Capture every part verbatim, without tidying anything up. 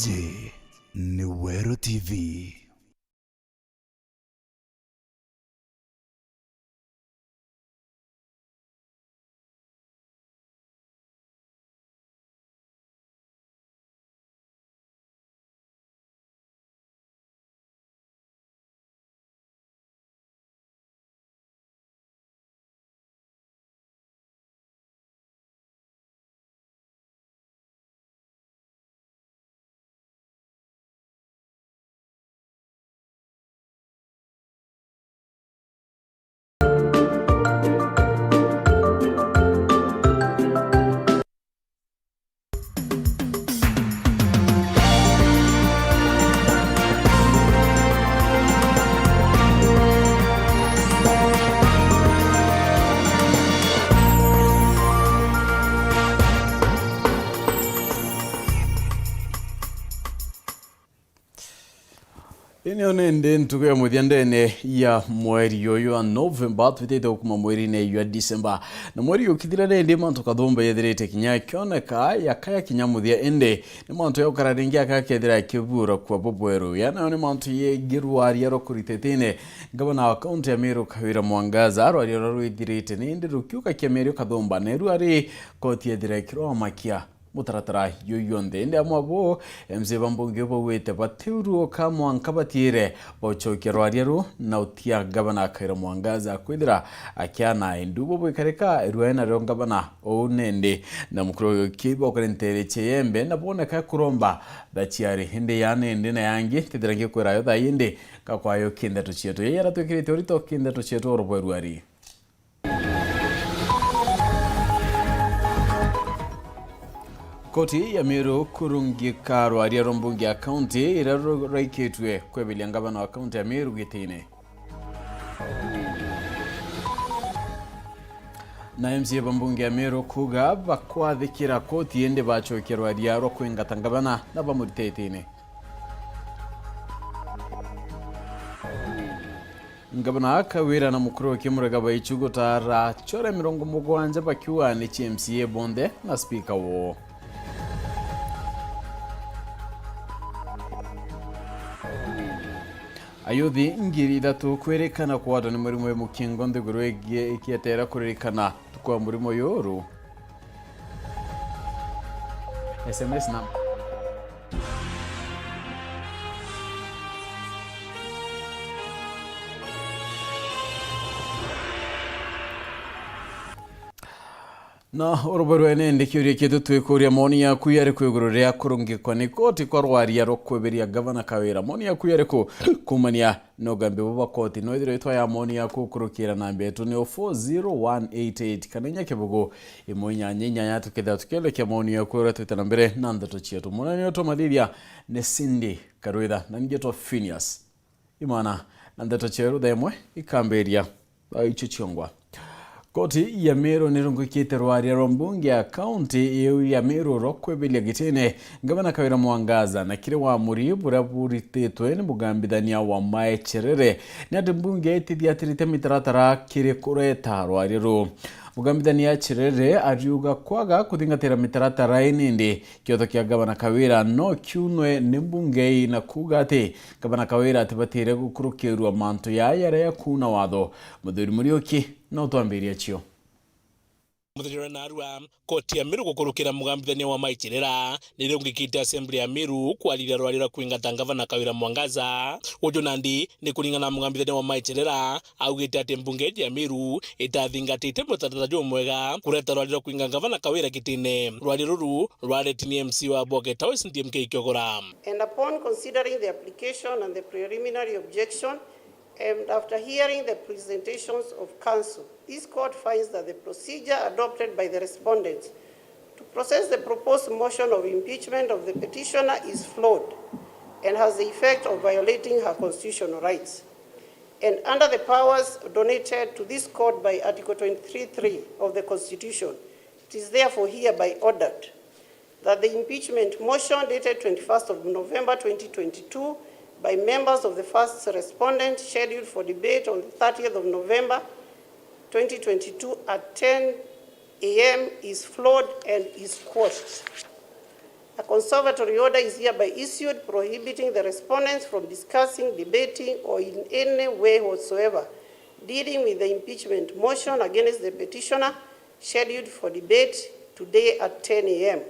Iji ni Weru T V. Ii nio nindi ntuku ya muthia ndene ya mweri uyu wa Novemba, twitite gukuma mweriine jwa December. Na mweri ukithira rindi, mantu kathumba yethirite kinya kioneka yakaya kinya muthia, indi ni mantu ya gukara ringi akakethira akibura kwa bubweru. Ya nayo ni mantu yengi rwaria rwa kurititine. Ngavana wa kaunti ya Meru Kawira Mwangaza, rwaria rwa rwithirite nindi rukiuka kia mieri kathumba, neru ari koti yethira ikirwamakia mutaratara juju junthe. Indi amwe abo M C A ba mbunge baugite batiuruuka mwanka batiire baucokia rwaria ru na utia ngavana Kawira Mwangaza kwithira akiana indu bo bwikarika rwae nario ngavana uu nindi na mukuru kiba ukari ntere cia yembe na boneka kuromba thaciari. Indi ya nindi na yangi tithira ngikwira yo thaa indi gakwayo kindeto cietu. Yeye aratwikirite urito kindeto cietu orobwe rwari. Koti ya Meru kurungika rwaria rwa mbunge ya kaunti iria ru-, rwaikitue kweberia ngavana wa kaunti ya Meru gitine. Na M C A ba mbunge ya Meru kuuga bakwathikira koti indi bacokia rwaria rwa kwingata ngavana na bamurite itine. Ngavana Kawira na mukuru wa Kimurega Baichu gutara chore mirongo mugwanja bakiuga ni cia M C A bonthe na spika woo. Ayuthi ngiri ithatu kwirikana kwatwa ni murimo wa mukingo nthiguru ingi ikietera kuririkana tuku wa murimo yuru. S M S number. Na urubwe rwene ndi kiuria kietu twikuria maoni yaku yari kwi iguru ria kurungikwa ni koti kwa rwaria rwa kweberia ngavana Kawira. Maoni yaku yari ku kumania na ugambi bwa koti? No ithirwe itwa ya maoni yaku ukurukira namba yetu ni o four zero one eight eight kana inya kibugu imwe inyanya inyanya, tukethira tukielekia maoni yaku uria twite na mbere na ndeto cietu. Munene utumathithia ni Cindy Karwitha na ningi twa Phineas Imana, na ndeto cia rutha imwe ikambiria icio ciongwa. Koti ya Meru nirungikite rwaria rwa mbunge ya kaunti iu ya Meru rwa kweberia gitine ngavana Kawira Mwangaza na kiri wamuri buria burititwe ni mugambithania Wamae Cherere. Ni ati mbunge itithiatirite mitaratara kiri kureta rwaria ruu. Mugambithania Cherere ariuga kwaga kuthingatira mitaratara ii nindi kioto kia ngavana Kawira no kiunwe ni mbunge ii na kuuga ati ngavana Kawira atibatire gukurukirua mantu jaa jaria jakuuna watho. Muthuri Muriuki no twambiria cio. Muthenya wa narua, koti ya Meru gukurukira mugambithania Wamae Cherere nirungikite Assembly ya Meru kwaririria rwaria rwa kwingata ngavana Kawira Mwangaza. Uju nandi ni kuringana na mugambithania Wamae Cherere, augite ati mbunge ya Meru itathingatite mutaratara jumwega kureta rwaria rwa kwinga ngavana Kawira gitine. Rwaria ruru rwareti ni M C wa Bogeta West D M K Kiogora. And upon considering the application and the preliminary objection, and after hearing the presentations of counsel, this court finds that the procedure adopted by the respondents to process the proposed motion of impeachment of the petitioner is flawed and has the effect of violating her constitutional rights. And under the powers donated to this court by Article twenty-three three of the Constitution, it is therefore hereby ordered that the impeachment motion dated twenty-first of November twenty twenty-two by members of the first respondent, scheduled for debate on the thirtieth of November twenty twenty-two at ten A M, is flawed and is quashed. A conservatory order is hereby issued prohibiting the respondents from discussing, debating, or in any way whatsoever dealing with the impeachment motion against the petitioner scheduled for debate today at ten a m.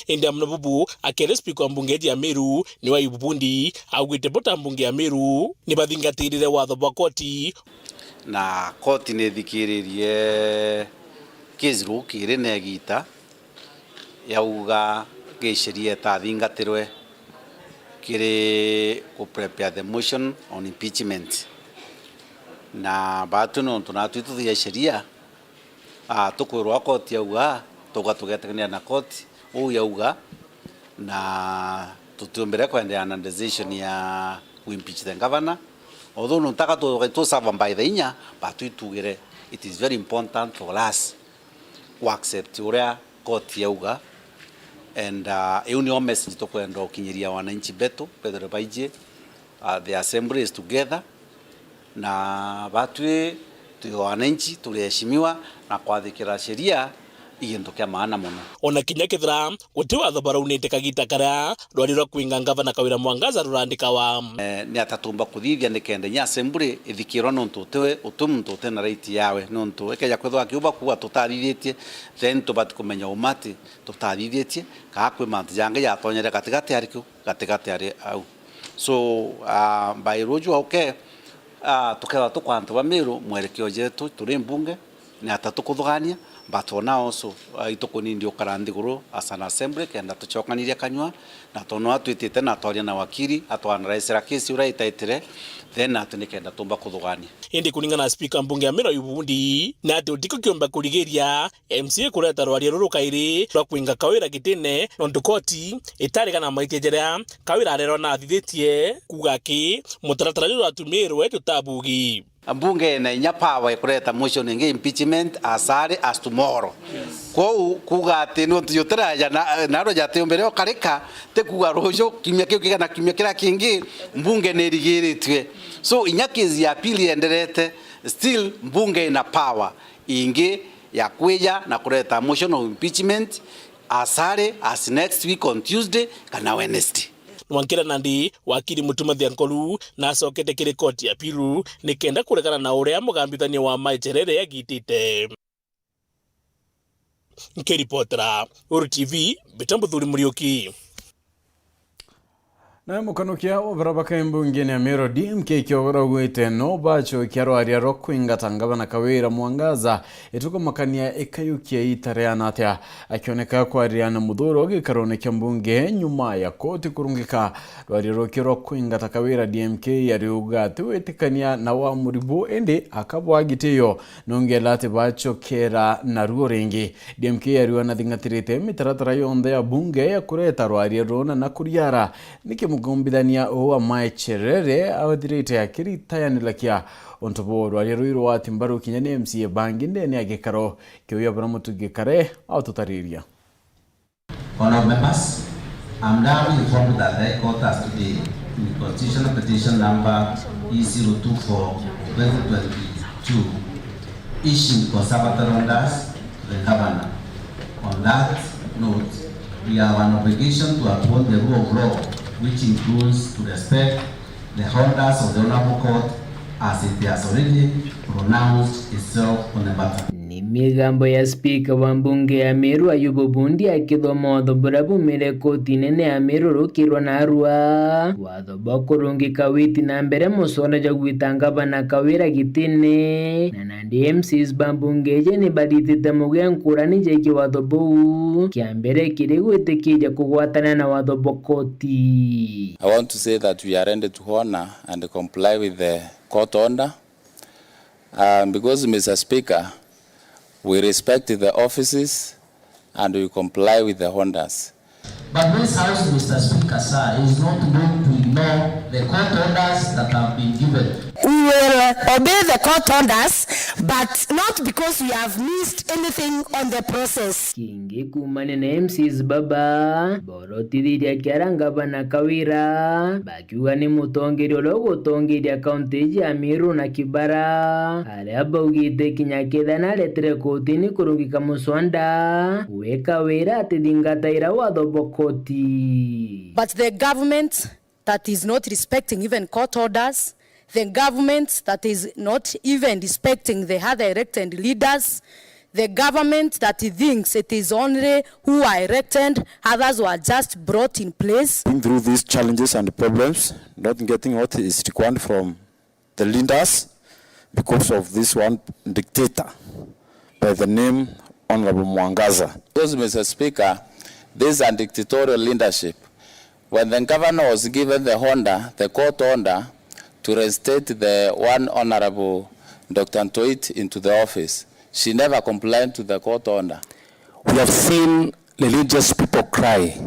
Indi amwe na bubu, akere spika wa mbunge ya Meru, ni wa Ayubu Bundi, augite bo ta mbunge ya Meru ni bathingatirire watho bwa koti. Na koti ni ithikiririe kesi rukiri na igita yauga giciria itathingatirwe kiri ku prepare the motion on impeachment. Na batwi nontu natwi tuthia sheria, ah, tukwirwa koti yauga, tuga tugetikania na koti uu yauga, na tutiumbire kwendeana na decision ya ku impeach the governor. Although nontu aka tu, tu serve by the inya, but itugire it is very important for us ku accept uria court yauga, and, uh, iu nio message tukwenda ukinyiria wananchi betu, bethire baiji, uh, the assembly is together, na batwi twi wananchi, turi heshimiwa, na kwathikira sheria i gintu kia maana mono. Ona kinya kethira guti watho baraunite kagita karia rwari rwa kwinga ngavana Kawira Mwangaza rurandikawa. Eh, ni ata tumba kuthithia nikenda inya assembly ithikirwa nontu utiwe, uti muntu uti na right yawe, nontu ikeja kwithwa akiuba kuuga tutathithitie, then tubati kumenya umati tutathithitie, kaa kwi mantu jangi jatonyere gatigati ariku, gatigati ari au. So, ah, by ruju auke, ah, tukethwa tukwa antu ba Meru mwerekeo jetu turi mbunge, ni ata tukuthugania, but for now also, ah, itukunindi ukara nthiguru as an assembly kenda tucokanirie kanyua, na tono atwitite na twaria na wakiri, atwanaraisira kesi uria itaitire, then atu nikenda tumba kuthugania. Indi kuringana na spika mbunge ya Meru Ayubu Bundi, ni ati utiko kiumba kurigiria M C A kureta rwaria ruru kairi rwa kwinga Kawira gitine, nontu koti itarigana maitia jaria Kawira arerwa na athithitie kuuga aki mutaratara juu jwatumirwe jutabugi. Mbunge ina inya power ya kureta motion ingi impeachment as early as tomorrow. Kwou kuuga ati nontu jutiraja na, narua jatiumbire ukarika, ti kuuga ruju, kiumia kiu kigana kiumia kiria kingi, mbunge ni irigiritue. So inya case ya appeal yenderete, still mbunge ina power ingi ya kwija na kureta motion of impeachment as early as next week on Tuesday kana Wednesday. Mwankira nandi, wakiri Mutuma Thiankolu na acokete kiri koti ya appeal nikenda kuregana na uria mugambithania wa Mike Cherere agitite. Nkiripotera Uru T V, mbita Muthuri Muriuki. Nawe mukanukia wa barabaka mbungene ya Meru D M K Kiogora augite no bacokia rwaria rwa kwingata ngavana Kawira Mwangaza, itukumakania ikayukia ita riana atia. Akioneka kwariria na Muthuro gikarone kia mbunge nyuma ya koti kurungika rwaria rukio rwa kwingata Kawira, D M K ariuga atiwitikania na wamuri bu, indi akabwa gitio. Nongela ati bacokera naruo ringi. D M K ariuga nathingatirite mitaratara yonthe ya bunge ya kureta rwaria runa na kuriara. Niki mukombithania uu wa Mike Cherere athirite akiritayanirakia untu buu? Rwaria ruu rwati mbaru kinya ni M C A bangi ndene ya gikaro kiu ya Bwana Mutugi Kare aututariria. Honourable members, I'm now informed that the High Court has today, in constitutional petition number E zero two four twenty twenty-two, issued conservative orders to the governor. On that note, we have an obligation to uphold the rule of law, which includes to respect the orders of the Honourable Court as it has already pronounced itself on the matter. Ni migambo ya spika wa mbunge ya Meru Ayubu Bundi akithoma watho buria bumire koti nene ya Meru rukirwa narua. Watho bwa kurungika witi na mbere mucora jwa gwita ngavana Kawira gitine, na nandi M Cs ba mbunge iji ni baritite mugia nkurani jegii watho buu, kia mbere kiri gwitikija kugwatana na watho bwa koti. I want to say that we are ready to honour and comply with the court order. Uh, because, Mister Speaker, we respect the offices and we comply with the orders. But this House, Mister Speaker, sir, is not going to No, the court orders that have been given. We will obey the court orders, but not because we have missed anything on the process. Kingi kuumania na M Cs baba borotithirie kiara ngavana Kawira, bakiuga ni mutongeria uria ugutongeria kaunti iji ya Meru na Kibara, aria baugite kinya kethira naretire kotini kurungika muswanda, we Kawira atithingataira watho bwa koti. But the government that is not respecting even court orders, the government that is not even respecting the other elected leaders, the government that thinks it is only who are elected, others were just brought in place. Going through these challenges and problems, not getting what is required from the leaders because of this one dictator by the name Honorable Mwangaza. Because, Mister Speaker, this is a dictatorial leadership. When the governor was given the order, the court order, to reinstate the one Honorable Doctor Ntoit into the office, she never complied to the court order. We have seen religious people cry.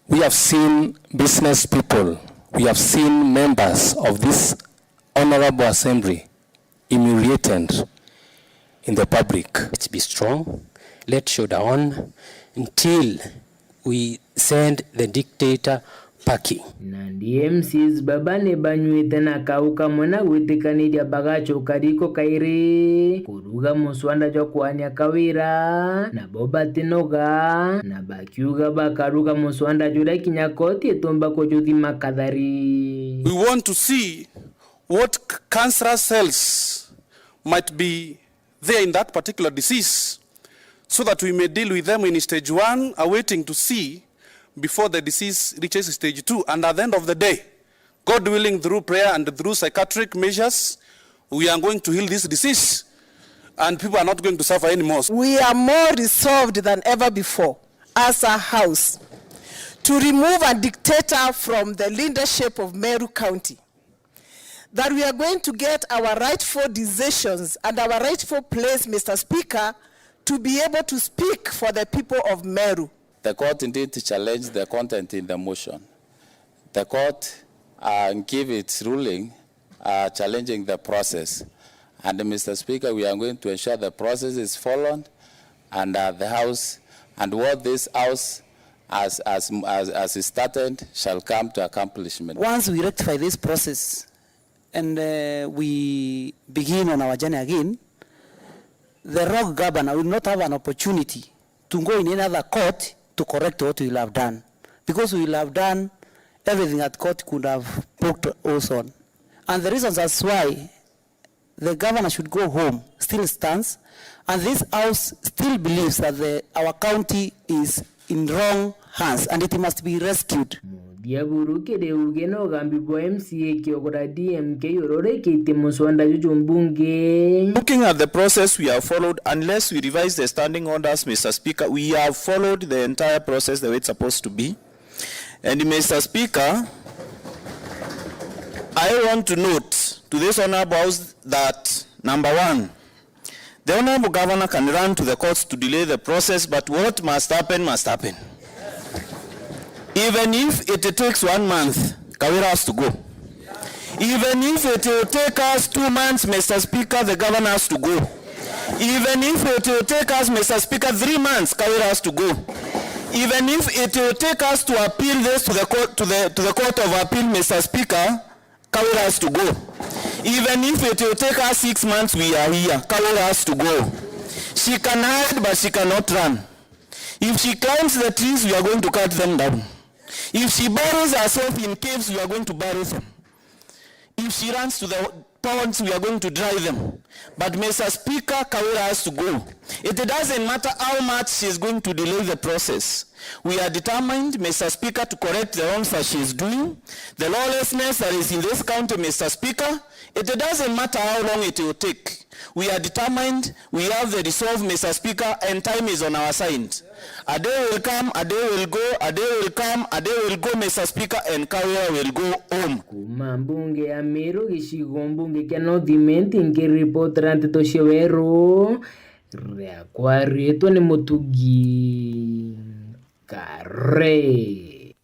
We have seen business people, we have seen members of this honorable assembly humiliated in the public. Let's be strong, let's shoulder on until we send the dictator packing. Nandi M Cs baba ni banyuite na kau kamwe na gwitikaniria bagacoka riko kairi kuruga muswanda jwa kwania Kawira, nabo batinoga, na bakiuga bakaruga muswanda juria kinya koti itumba kujuthima kathari. We want to see what c-, cancerous cells might be there in that particular disease, so that we may deal with them in stage one, awaiting to see before the disease reaches stage two. And at the end of the day, God willing, through prayer and through psychiatric measures, we are going to heal this disease, and people are not going to suffer anymore. We are more resolved than ever before as a house to remove a dictator from the leadership of Meru County, that we are going to get our rightful decisions and our rightful place, Mister Speaker, to be able to speak for the people of Meru. The court indeed challenged the content in the motion. The court, uh, give its ruling, uh, challenging the process. And, Mister Speaker, we are going to ensure the process is followed, and, uh, the House, and what this House as, as, as, as is started shall come to accomplishment. Once we rectify this process and, uh, we begin on our journey again, the rogue governor will not have an opportunity to go in another court to correct what we will have done, because we will have done everything that court could have poked holes on. And the reasons as why the governor should go home still stands, and this house still believes that the, our county is in wrong hands and it must be rescued. Muthia buru kiri uge na ugambi bwa M C A Kiogora D M K uria urikitie muswanda juju mbunge. Looking at the process we have followed, unless we revise the standing orders, Mister Speaker, we have followed the entire process the way it's supposed to be. And, Mister Speaker, I want to note to this honorable House that, number one, the honorable governor can run to the courts to delay the process, but what must happen must happen. Even if it takes one month, Kawira has to go. Even if it will take us two months, Mister Speaker, the governor has to go. Even if it will take us, Mister Speaker, three months, Kawira has to go. Even if it will take us to appeal this to the court, to the, to the Court of Appeal, Mister Speaker, Kawira has to go. Even if it will take us six months, we are here. Kawira has to go. She can hide, but she cannot run. If she climbs the trees, we are going to cut them down. If she buries herself in caves, we are going to bury them. If she runs to the ponds, we are going to dry them. But, Mister Speaker, Kawira has to go. It doesn't matter how much she is going to delay the process. We are determined, Mister Speaker, to correct the wrongs that she is doing, the lawlessness that is in this county, Mister Speaker. It doesn't matter how long it will take. We are determined, we have the resolve, Mister Speaker, and time is on our side. A day will come, a day will go, a day will come, a day will go, Mister Speaker, and Kawira will go home. Kuuma mbunge ya Meru, gicigo mbunge kia North Imenti, nkiripotera nteto cia weru, riakwa riitwa ni Mutugi Kare.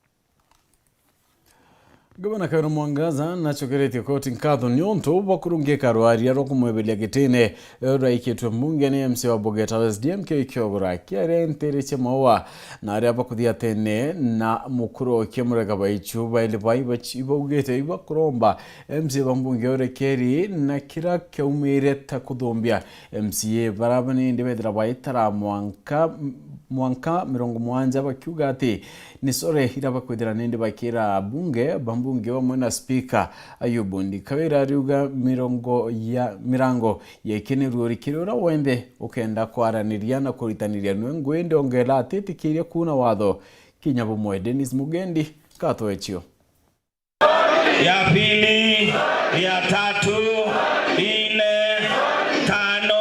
Gavana Kawira Mwangaza nacokeretie koti nkatho niuntu bwa kurungika rwaria rwa kumweberia gitine ruraikitwe mbunge ni M C A wa Bugeta West D M K Kiogora. Kiaria ntere cia Maua na aria bakuthia tene na mukuru kia Murega Baichu, bairi bai bachi-, ibaugite ibakuromba M C A ba mbunge urekeri na kira kiaumire ta kuthumbia M C A baraba nindi bethira baitara mwanka, mwanka mirongo mugwanja, bakiuga ati ni sore ira bakwithira nindi bakira bunge ba mbunge bamwe na spika Ayubu Ndi. Kawira ariuga mirongo ya, mirango ya ikinirue uri kiri uria wenthe ukenda kwaraniria na kuritaniria nwe ngui, indi ongera atitikiria kuuna watho kinya bumwe. Dennis Mugendi, Katwechio. Ya pili, ya tatu, ine, tano.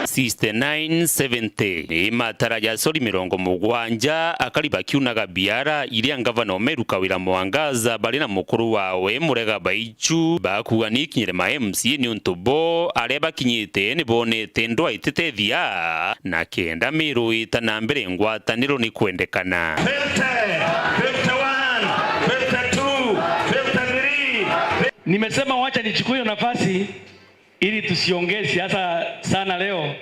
Sixty-nine seventy. Ni matara ja sori mirongo mugwanja akari bakiunaga biara iria ngavana o Meru Kawira Mwangaza bari na mukuru wawe Murega Baichu bakuuga ni ikinyire ma M C A niuntu bo aria bakinyite ni bonete ndwa ititethia na kenda Meru ita na mbere ngwataniro ni kwendekana. Fifty, fifty-one, fifty-two, fifty-three. Nimesema wacha nichukue hiyo nafasi ili tusiongee siasa sana leo,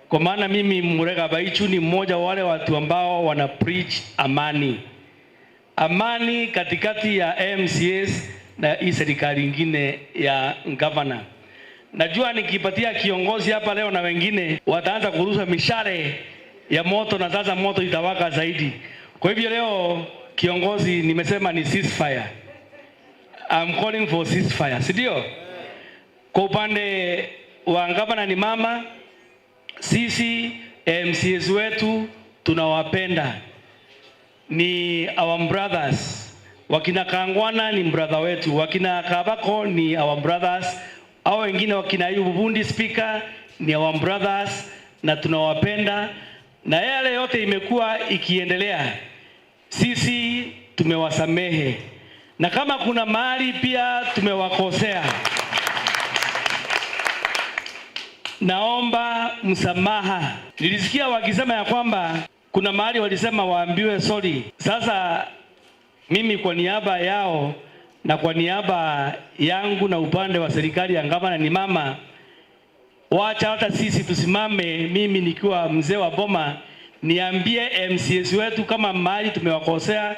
kwa maana mimi Murega Baichu ni mmoja wa wale watu ambao wana preach amani. Amani katikati ya M C As na hii serikali ingine ya gavana. Najua nikipatia kiongozi hapa leo na wengine wataanza kurusha mishale ya moto na sasa moto itawaka zaidi. Kwa hivyo leo, kiongozi, nimesema ni ceasefire. I'm calling for ceasefire, si ndio? Kwa upande wa gavana ni mama, sisi M C As wetu tunawapenda. Ni our brothers. Wakina Kangwana ni brother wetu. Wakina Kabako ni our brothers. Hao wengine wakina Ayubu Bundi speaker ni our brothers na tunawapenda. Na yale yote imekuwa ikiendelea, sisi tumewasamehe. Na kama kuna mahali pia tumewakosea, naomba msamaha. Nilisikia wakisema ya kwamba kuna mahali walisema waambiwe sorry. Sasa mimi kwa niaba yao na kwa niaba yangu na upande wa serikali ya gavana ni mama, wacha hata sisi tusimame, mimi nikiwa mzee wa boma, niambie M C As wetu kama mahali tumewakosea,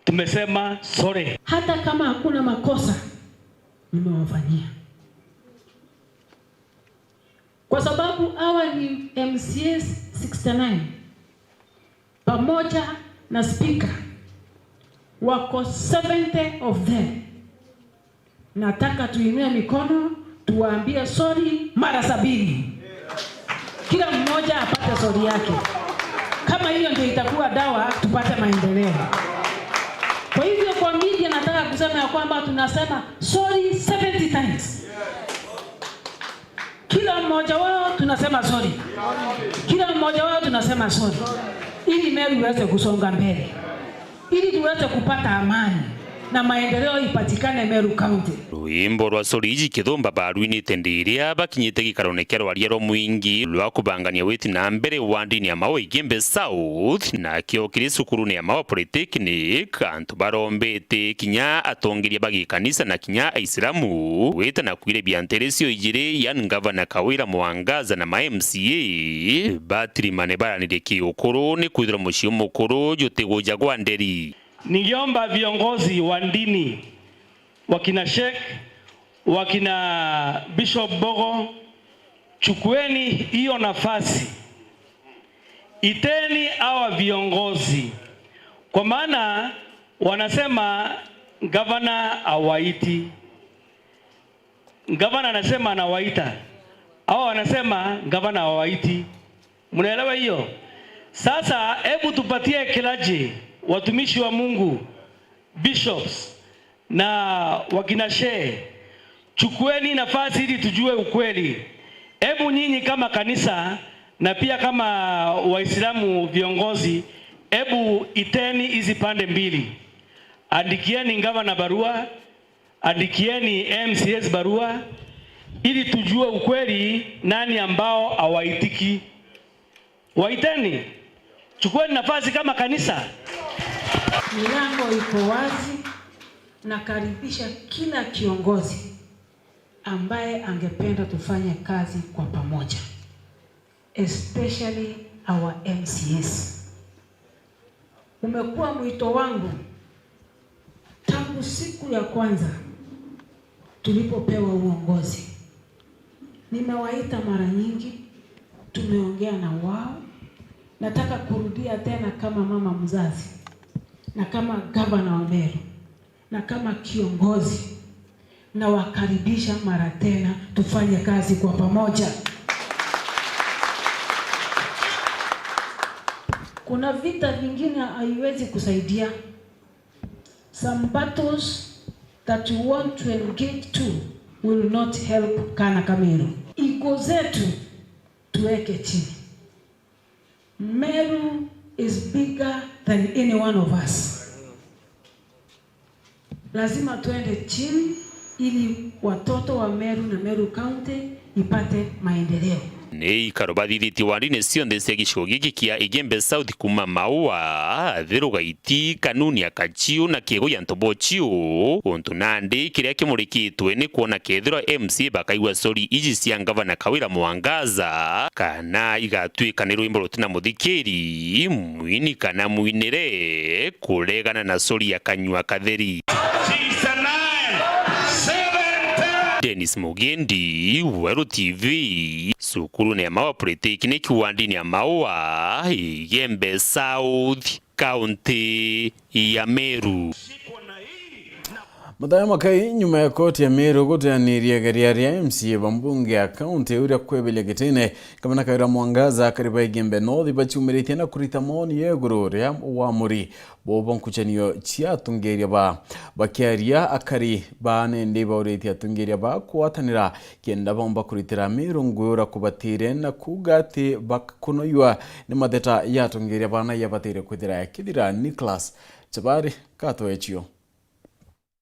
tumesema sorry. Hata kama hakuna makosa nimewafanyia, kwa sababu hawa ni M C As sixty-nine pamoja na speaker, wako seventy of them. Nataka tuinue mikono, tuwaambie sorry mara sabini. Kila mmoja apate sorry yake. Kama hiyo ndio itakuwa dawa, tupate maendeleo. Kwa hivyo, kwa media nataka kusema ya kwamba tunasema sorry seventy times. Kila mmoja wao tunasema sorry. Kila mmoja wao tunasema sorry. Ili Meru iweze kusonga mbele. Ili tuweze kupata amani na maendeleo ipatikane Meru County. Rwimbo rwa Soriji Kithumba barwinite ndiria bakinyite gikarone kia rwaria rwa mwingi rwa kubangania witi na mbere wandini ya Maua Igembe South, nakio kiri cukurune ya Maua Polytechnic, antu barombete kinya atongeria ba gikanisa na kinya Aisilamu gwita na kwirebia ntere cio ijiri, yani Ngavana Kawira Mwangaza na ma M C A batirimane baranirie kiukuru, ni kwithirwa mucii mukuru jutiguja gwa nderi. Ningeomba viongozi wa dini, wakina Sheikh, wakina Bishop Bogo, chukueni hiyo nafasi. Iteni hawa viongozi. Kwa maana wanasema gavana hawaiti. Gavana anasema anawaita. Hawa wanasema gavana hawaiti. Mnaelewa hiyo? Sasa hebu tupatie clergy, watumishi wa Mungu, bishops na wakina shehe, chukueni nafasi ili tujue ukweli. Hebu nyinyi kama kanisa na pia kama Waislamu viongozi, hebu iteni hizi pande mbili. Andikieni gavana barua, andikieni M C As barua, ili tujue ukweli nani ambao hawaitiki. Waiteni, chukueni nafasi kama kanisa. Milango iko wazi. Nakaribisha kila kiongozi ambaye angependa tufanye kazi kwa pamoja, especially our M C As. Umekuwa mwito wangu tangu siku ya kwanza tulipopewa uongozi. Nimewaita mara nyingi, tumeongea na wao. Nataka kurudia tena kama mama mzazi na kama gavana wa Meru na kama kiongozi, nawakaribisha mara tena, tufanye kazi kwa pamoja. Kuna vita vingine haiwezi kusaidia. Some battles that you want to engage to will not help Kana Kameru. Ego zetu tuweke chini. Meru is bigger than any one of us. Lazima tuende chini ili watoto wa Meru na Meru County ipate maendeleo. Ni ikaro bathithitie wandine cionthe cia gicigo giki kia Igembe South, kuma Maua, Thiru Gaiti, Kanuni ya Kachiu na Kiegu ya Ntobochiu. Untu nandi kiria kimurikitwe ni kwona kethirwa M C A bakaigua sori iji cia ngavana Kawira Mwangaza, kana igatuika ni rwimbo rutina muthikiri, mwini kana mwinire, kuregana na sori ya kanyua katheri. Dennis Mugendi, Weru T V, cukurune ya Maua Polytechnic, wandini ya Maua, Igembe South, kaunti ya Meru. Mathayo makai nyuma ya koti ya Meru guteaniria igeria ria M C A ba mbunge ya kaunti iu ria kweberia gitine, Gavana Kawira Mwangaza akari ba Igembe North baciumiritie na kurita maoni ya iguru ria wamuri bo bo nkucanio cia atongeria ba bakiaria akari ba nende bauritie atongeria ba kugwatanira kenda baumba kuritira Meru ngui uria kubatire na kuuga ati bakunoyua ni matheta ya atongeria bana yabatire kwithira yakithira. Nicholas Chabari katoechio.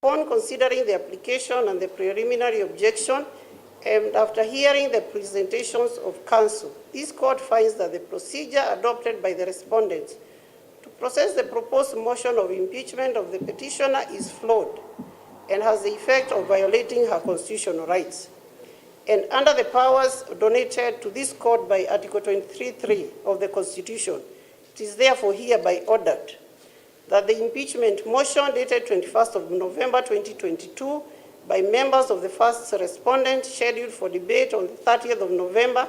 Upon considering the application and the preliminary objection, and after hearing the presentations of counsel, this court finds that the procedure adopted by the respondents to process the proposed motion of impeachment of the petitioner is flawed and has the effect of violating her constitutional rights. And under the powers donated to this court by Article twenty-three three of the Constitution, it is therefore hereby ordered that the impeachment motion dated twenty-first of November twenty twenty-two by members of the first respondent scheduled for debate on the thirtieth of November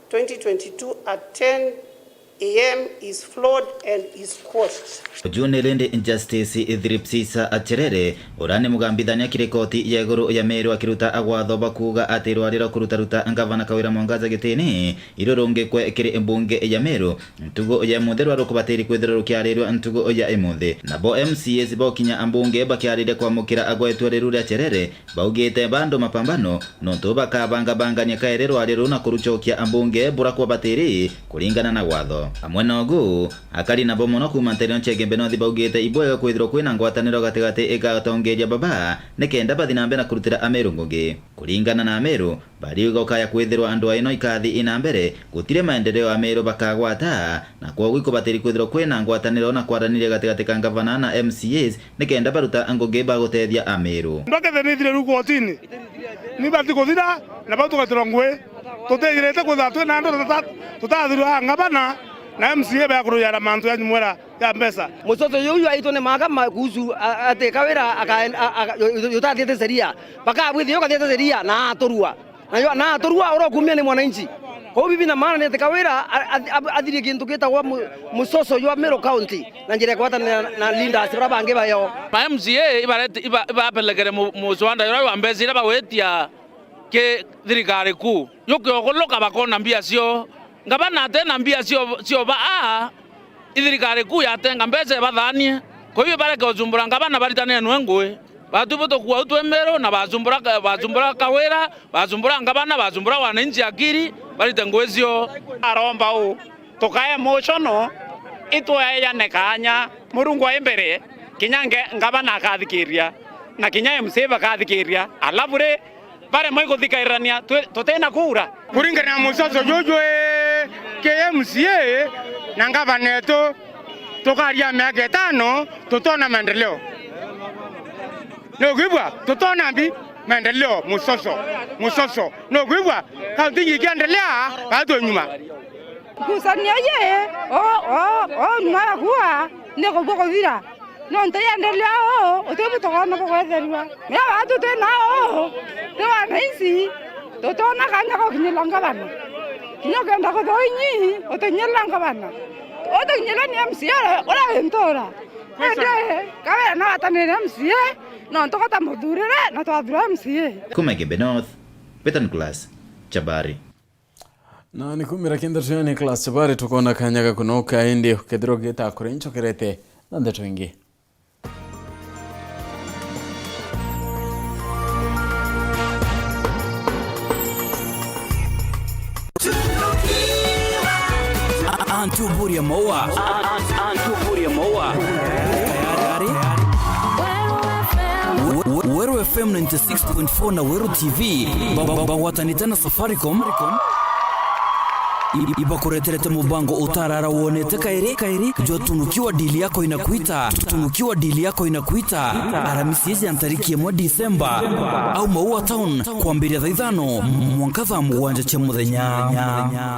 twenty twenty-two at ten a m is flawed and is quashed. Uju ni rindi Justice Thripsisa Acherere, uria ni mugambithania kiri koti ya iguru ya Meru, akiruta agwatho ba kuuga ati rwari rwa kurutaruta Ngavana Kawira Mwangaza gitini irurungikwe kiri mbunge ya Meru. Ntugo ya imuthi rwa rukubatiri kwithirwa rukiarirua ntugo ya imuthi. Nabo M C As bokinya ambunge bakiariria kwamukira agwetwa riru ria Cherere, baugite bandu mapambano nontu bakabangabangania kairi rwari ruu na kurucokia ambunge bura kwabatiri kuringana na watho. Amwe na ugu, akari nabo mono kuuma ntereno cia Igembe North baugite ibwega kwithirwa kwina ngwataniro gatigati igatongeria baba nikenda bathi na mbere na kurutira Ameru ngugi. Kuringana na Ameru, bariuga ukaya kwithirwa ndwaa ino ikathi ina mbere, gutiri maendeleo Ameru bakagwata, na kwogu ikubatiri kwithirwa kwina ngwataniro na kwaraniria gatigati ka ngavana na M C As nikenda baruta ngugi bagutethia Ameru. Ndwakethe nithire riu kotini, ni bati kuthira, na bau tugatirwa ngui. Tutithirite kwithirwa twina andu tuta-, tutathirwa ngavana na M C A bakurujaira mantu ya nyumwera ya mbeca. Mucoco juju aitwe ni mahakama kuhusu, a-, ati Kawira akaen-, a-, a-, ju-, ju-, jutathiite sheria. Bakabwithia ukathiite sheria na aturua. Na yo, na aturua uria ukumia ni mwananchi. Kwou bibi na maana ni ati Kawira a-, a-, a-, athirie kintu gitagwa mu-, mucoco jwa Meru County na njira ya kugwatanira na leaders baria bangi bayo. Ma M C A ibarete, iba-, ibapelekere mu-, muswada juria jwa mbeca iria bagwitia ki thirikari kuu. Jukioguluka bakona mbia cio. Ngavana atena mbia cio, cio ba a, i thirikari kuu yatenga mbeca ibathanie. Kwou bareke ucumbura ngavana, baritanenwe ngui. Batu butukua u twi Meru na bacumbura, bacumbura Kawira, bacumbura ngavana, bacumbura wananchi akiri, barite ngui cio. Aromba u, tukae mocono, itweeyane kaanya, Murungu ai mbere, kinya nge-, ngavana akathikiria, na kinya M C A bakathikiria, alafu ri, baremwe iguthikairania, twi-, tutina kuura. Kuringana na mucoco juju, ii, ki M C A na ngavana etu, tukaria miaka itano, tutona maendeleo. Nugwigua? Tutona mbi maendeleo mucoco, mucoco. Nugwigua? Kaunti ingi ikiendelea, kana twi nyuma. Ngucanio ii, o, o, o nyuma ya kuua, ni kubua kuthira. Nontu iendelea uu, utibu tukoona bugwetherua. Mea watu twina uu, ti wananchi, tutona kanya ga gukinyirwa ngavana. Kinya ukenda kuthwa inyi, utinyirira ngavana. Utikinyirwa ni M C A uria wi ntura. Indi, Kawira no atanire M C A, nontu gatamuthurire na twathura M C A. Kuma Igembe North, Peter Nicholas Chabari. Na ni kumira kintu tuyo Nicholas Chabari, tukoona kanya ga kunoka, indi ukethirwa ugita kuri nchokerete na ndeto ingi. Antu buria maua. Antu buria maua. Weru F M ninety six point four na Weru T V ba- ba- bagwatanite na Safaricom. I- ibakureterete mubango utarara wonete kairi, kairi, jwa tunukiwa dili yako inakuita, tunukiwa dili yako inakuita, Aramisi iji ya ntariki imwe Disemba, au Maua Town, kwambiria thaa ithano mwanka thaa mugwanja cia muthenya.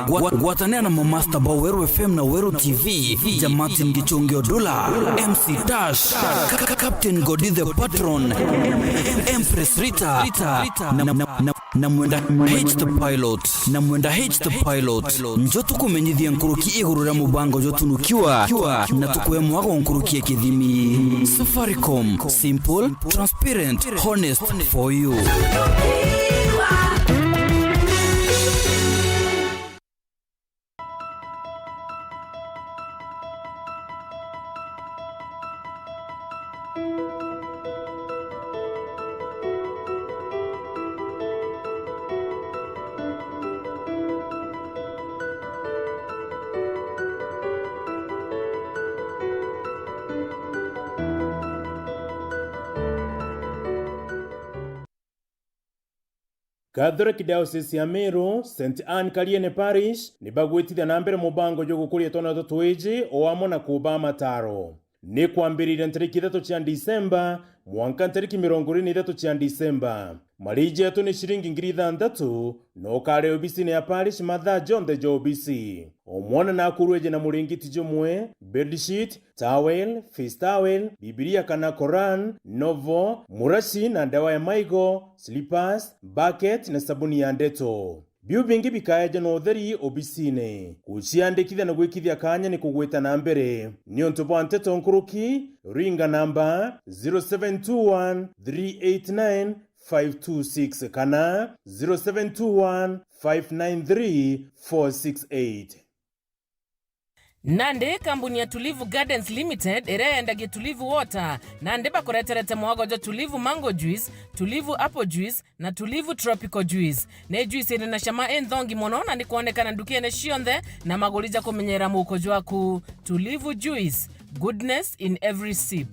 Gwa- gwatanira na mamasta ba Weru F M na Weru T V, ja Martin Gichungi Odula, M C Dash, Ka- Ka- Captain Godi the Patron, Empress Rita, na, na, na, na mwenda H the Pilot, na mwenda H the Pilot. Njo tukumenyithia nkuruki iguru ria mubango jwa tunukiwa, na tukwe mwago nkuruki ya kithimi. Safaricom, simple, transparent, honest for you. Catholic Diocese ya Meru, Saint Anne Kariene Parish, ni bagwitithia na mbere mubango jwa gukuria twana tutu twiji o amwe na kuubaa mataro. Ni kwambiriria ntariki ithatu cia Disemba mwanka ntariki mirongo iri na ithatu cia Disemba. Mariji jetu ni ciringi ngiri ithanthatu, na ukaria obisine ya parish mathaa jonthe ja obisi. O mwana nakurweje na muringiti jumwe, bedsheet, towel, face towel, Bibilia kana Koran, novo, murashi na ndawa ya maigo, slippers, bucket na sabuni ya ndeto. Biu bingi bikaeja na utheri obisine. Guciandikithia na gwikithia kanya ni kugwita na mbere. Niuntu bwa nteto nkuruki, ringa namba zero seven two one three eight nine five two six kana zero seven two one five nine three four six eight. Nandi kambuni ya Tulivu Gardens Limited iria yendagia Tulivu Water, nandi bakureterete mwago jwa Tulivu Mango Juice, Tulivu Apple Juice na Tulivu Tropical Juice. Ni juice iri na cama inthongi mono na ni kwonekana ndukene cionthe na maguri ja kumenyera muuko jwaku. Tulivu Juice, goodness in every sip.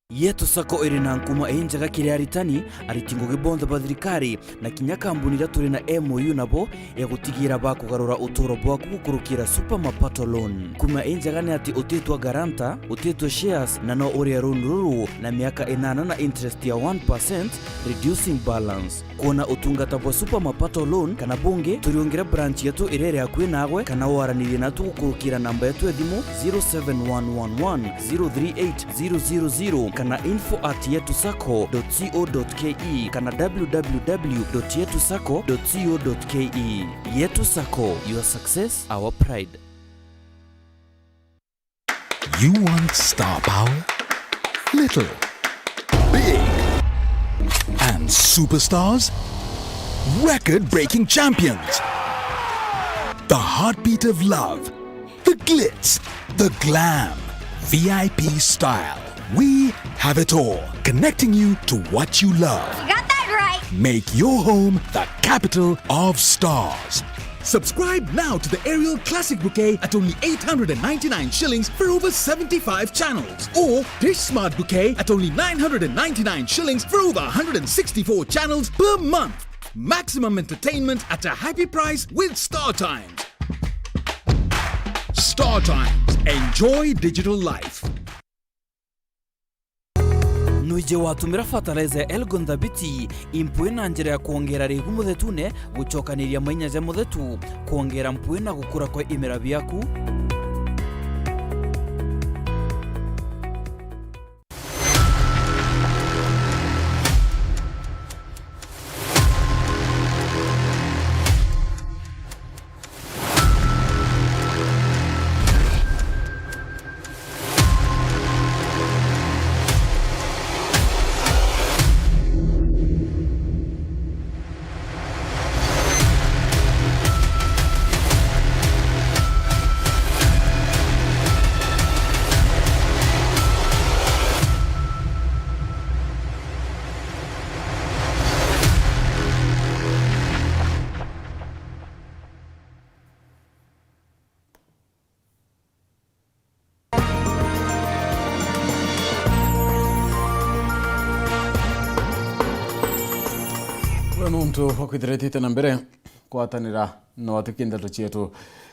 Yetu Sacco iri na nkuma injega kiri aritani, ariti ngugi bonthe ba thirikari, na kinya kambuni iria turi na M O U nabo ya gutigira bakugarura uturo bwaku gukurukira Super Mapato Loan. Nkuma injega ni ati utitwa guarantor, utitwa shares, na no urie loan ruru na miaka inana na interest ya one percent, reducing balance. Kwona utungata bwa Super Mapato Loan kana bungi, turiungire branch yetu iria iri akui naagwe, kana waranirie natu gukurukira namba yetu ya thimu zero seven one one one zero three eight zero zero zero kana info at yetu sacco dot co dot ke kana w w w dot yetu sacco dot co dot ke. Yetu Sacco, your success, our pride. You want star power? Little. Big. And superstars? Record-breaking champions. The heartbeat of love. The glitz. The glam. V I P style. We have it all. Connecting you to what you love. You got that right. Make your home the capital of stars. Subscribe now to the Aerial Classic Bouquet at only eight hundred and ninety-nine shillings for over seventy-five channels, or Dish Smart Bouquet at only nine hundred and ninety-nine shillings for over one hundred and sixty-four channels per month. Maximum entertainment at a happy price with StarTimes. StarTimes, Enjoy digital life. Nwiji watumira fertilizer ya Elgon Thabiti impui na njira ya kwongera rigu muthetune, gucokaniria mainya ja muthetu, kwongera mpui na gukura kwa imera biaku. Ura nontu bwa kwithira itite na mbere kwatanira no atukie ndeto cietu.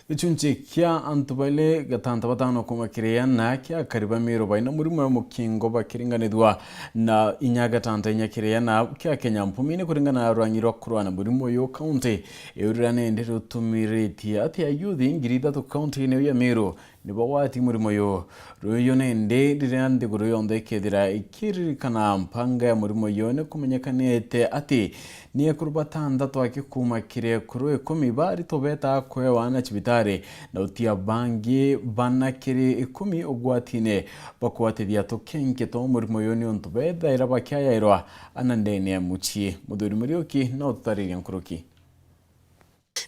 Gichunchi kia antu bairi gatanta batano kuuma kiri ana kia akari ba Miru baina murimo ya mukingo bakiringanithua na inya gatanta inya kiri ana kia Kenya mpumini kuringana na rwangi rwa kurwa na murimo uyu kaunti iurira nindi rutumiritie ati ayuthi ngiri ithatu kaunti-ini iu ya Miru nibo gwati murimo uyu. Ruyu nindi riria nthiguru yonthe ikethira ikiririkana mpanga ya murimo uyu, ni kumenyekanite ati ni ekuru batantatu aki kuuma kiri ekuru ikumi baritwe betaa kwewa na cibitari, na utia bangi bana kiri ikumi ugwatine bwa kugwatithia tukenke twa murimo uyu niuntu bethaira bakiayairwa ana ndene ya mucii. Muthuri Muriuki no ututaririe nkuruki.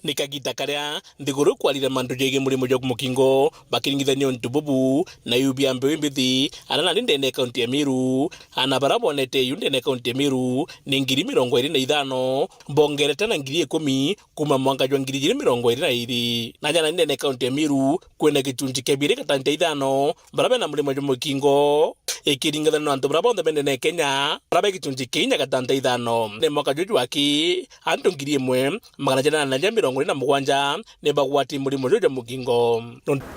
Ni kagita karia nthiguru ikwarire mantu jegie murimo jwa mukingo bakiringithania untu bubu na iu bia mbeu imbithi, ana nandi ndene ya kaunti ya Miru. Ana bara bonete iu ndene ya kaunti ya Miru ni ngiri mirongo iri na ithano, bongerete na ngiri ikumi kuuma mwanka jwa ngiri ijiri mirongo iri na iri. Na ja nandi ndene ya kaunti ya Miru kwina gichunchi kia biiri gatanta ithano bara bena murimo jwa mukingo, ikiringithanua na antu bara bonthe bendene ya Kenya, bara be gichunchi kia inya gatanta ithano. Ni mwaka juju aki, antu ngiri imwe magana jana na mirongo iri na mugwanja ni bagwati murimo juju jwa mukingo.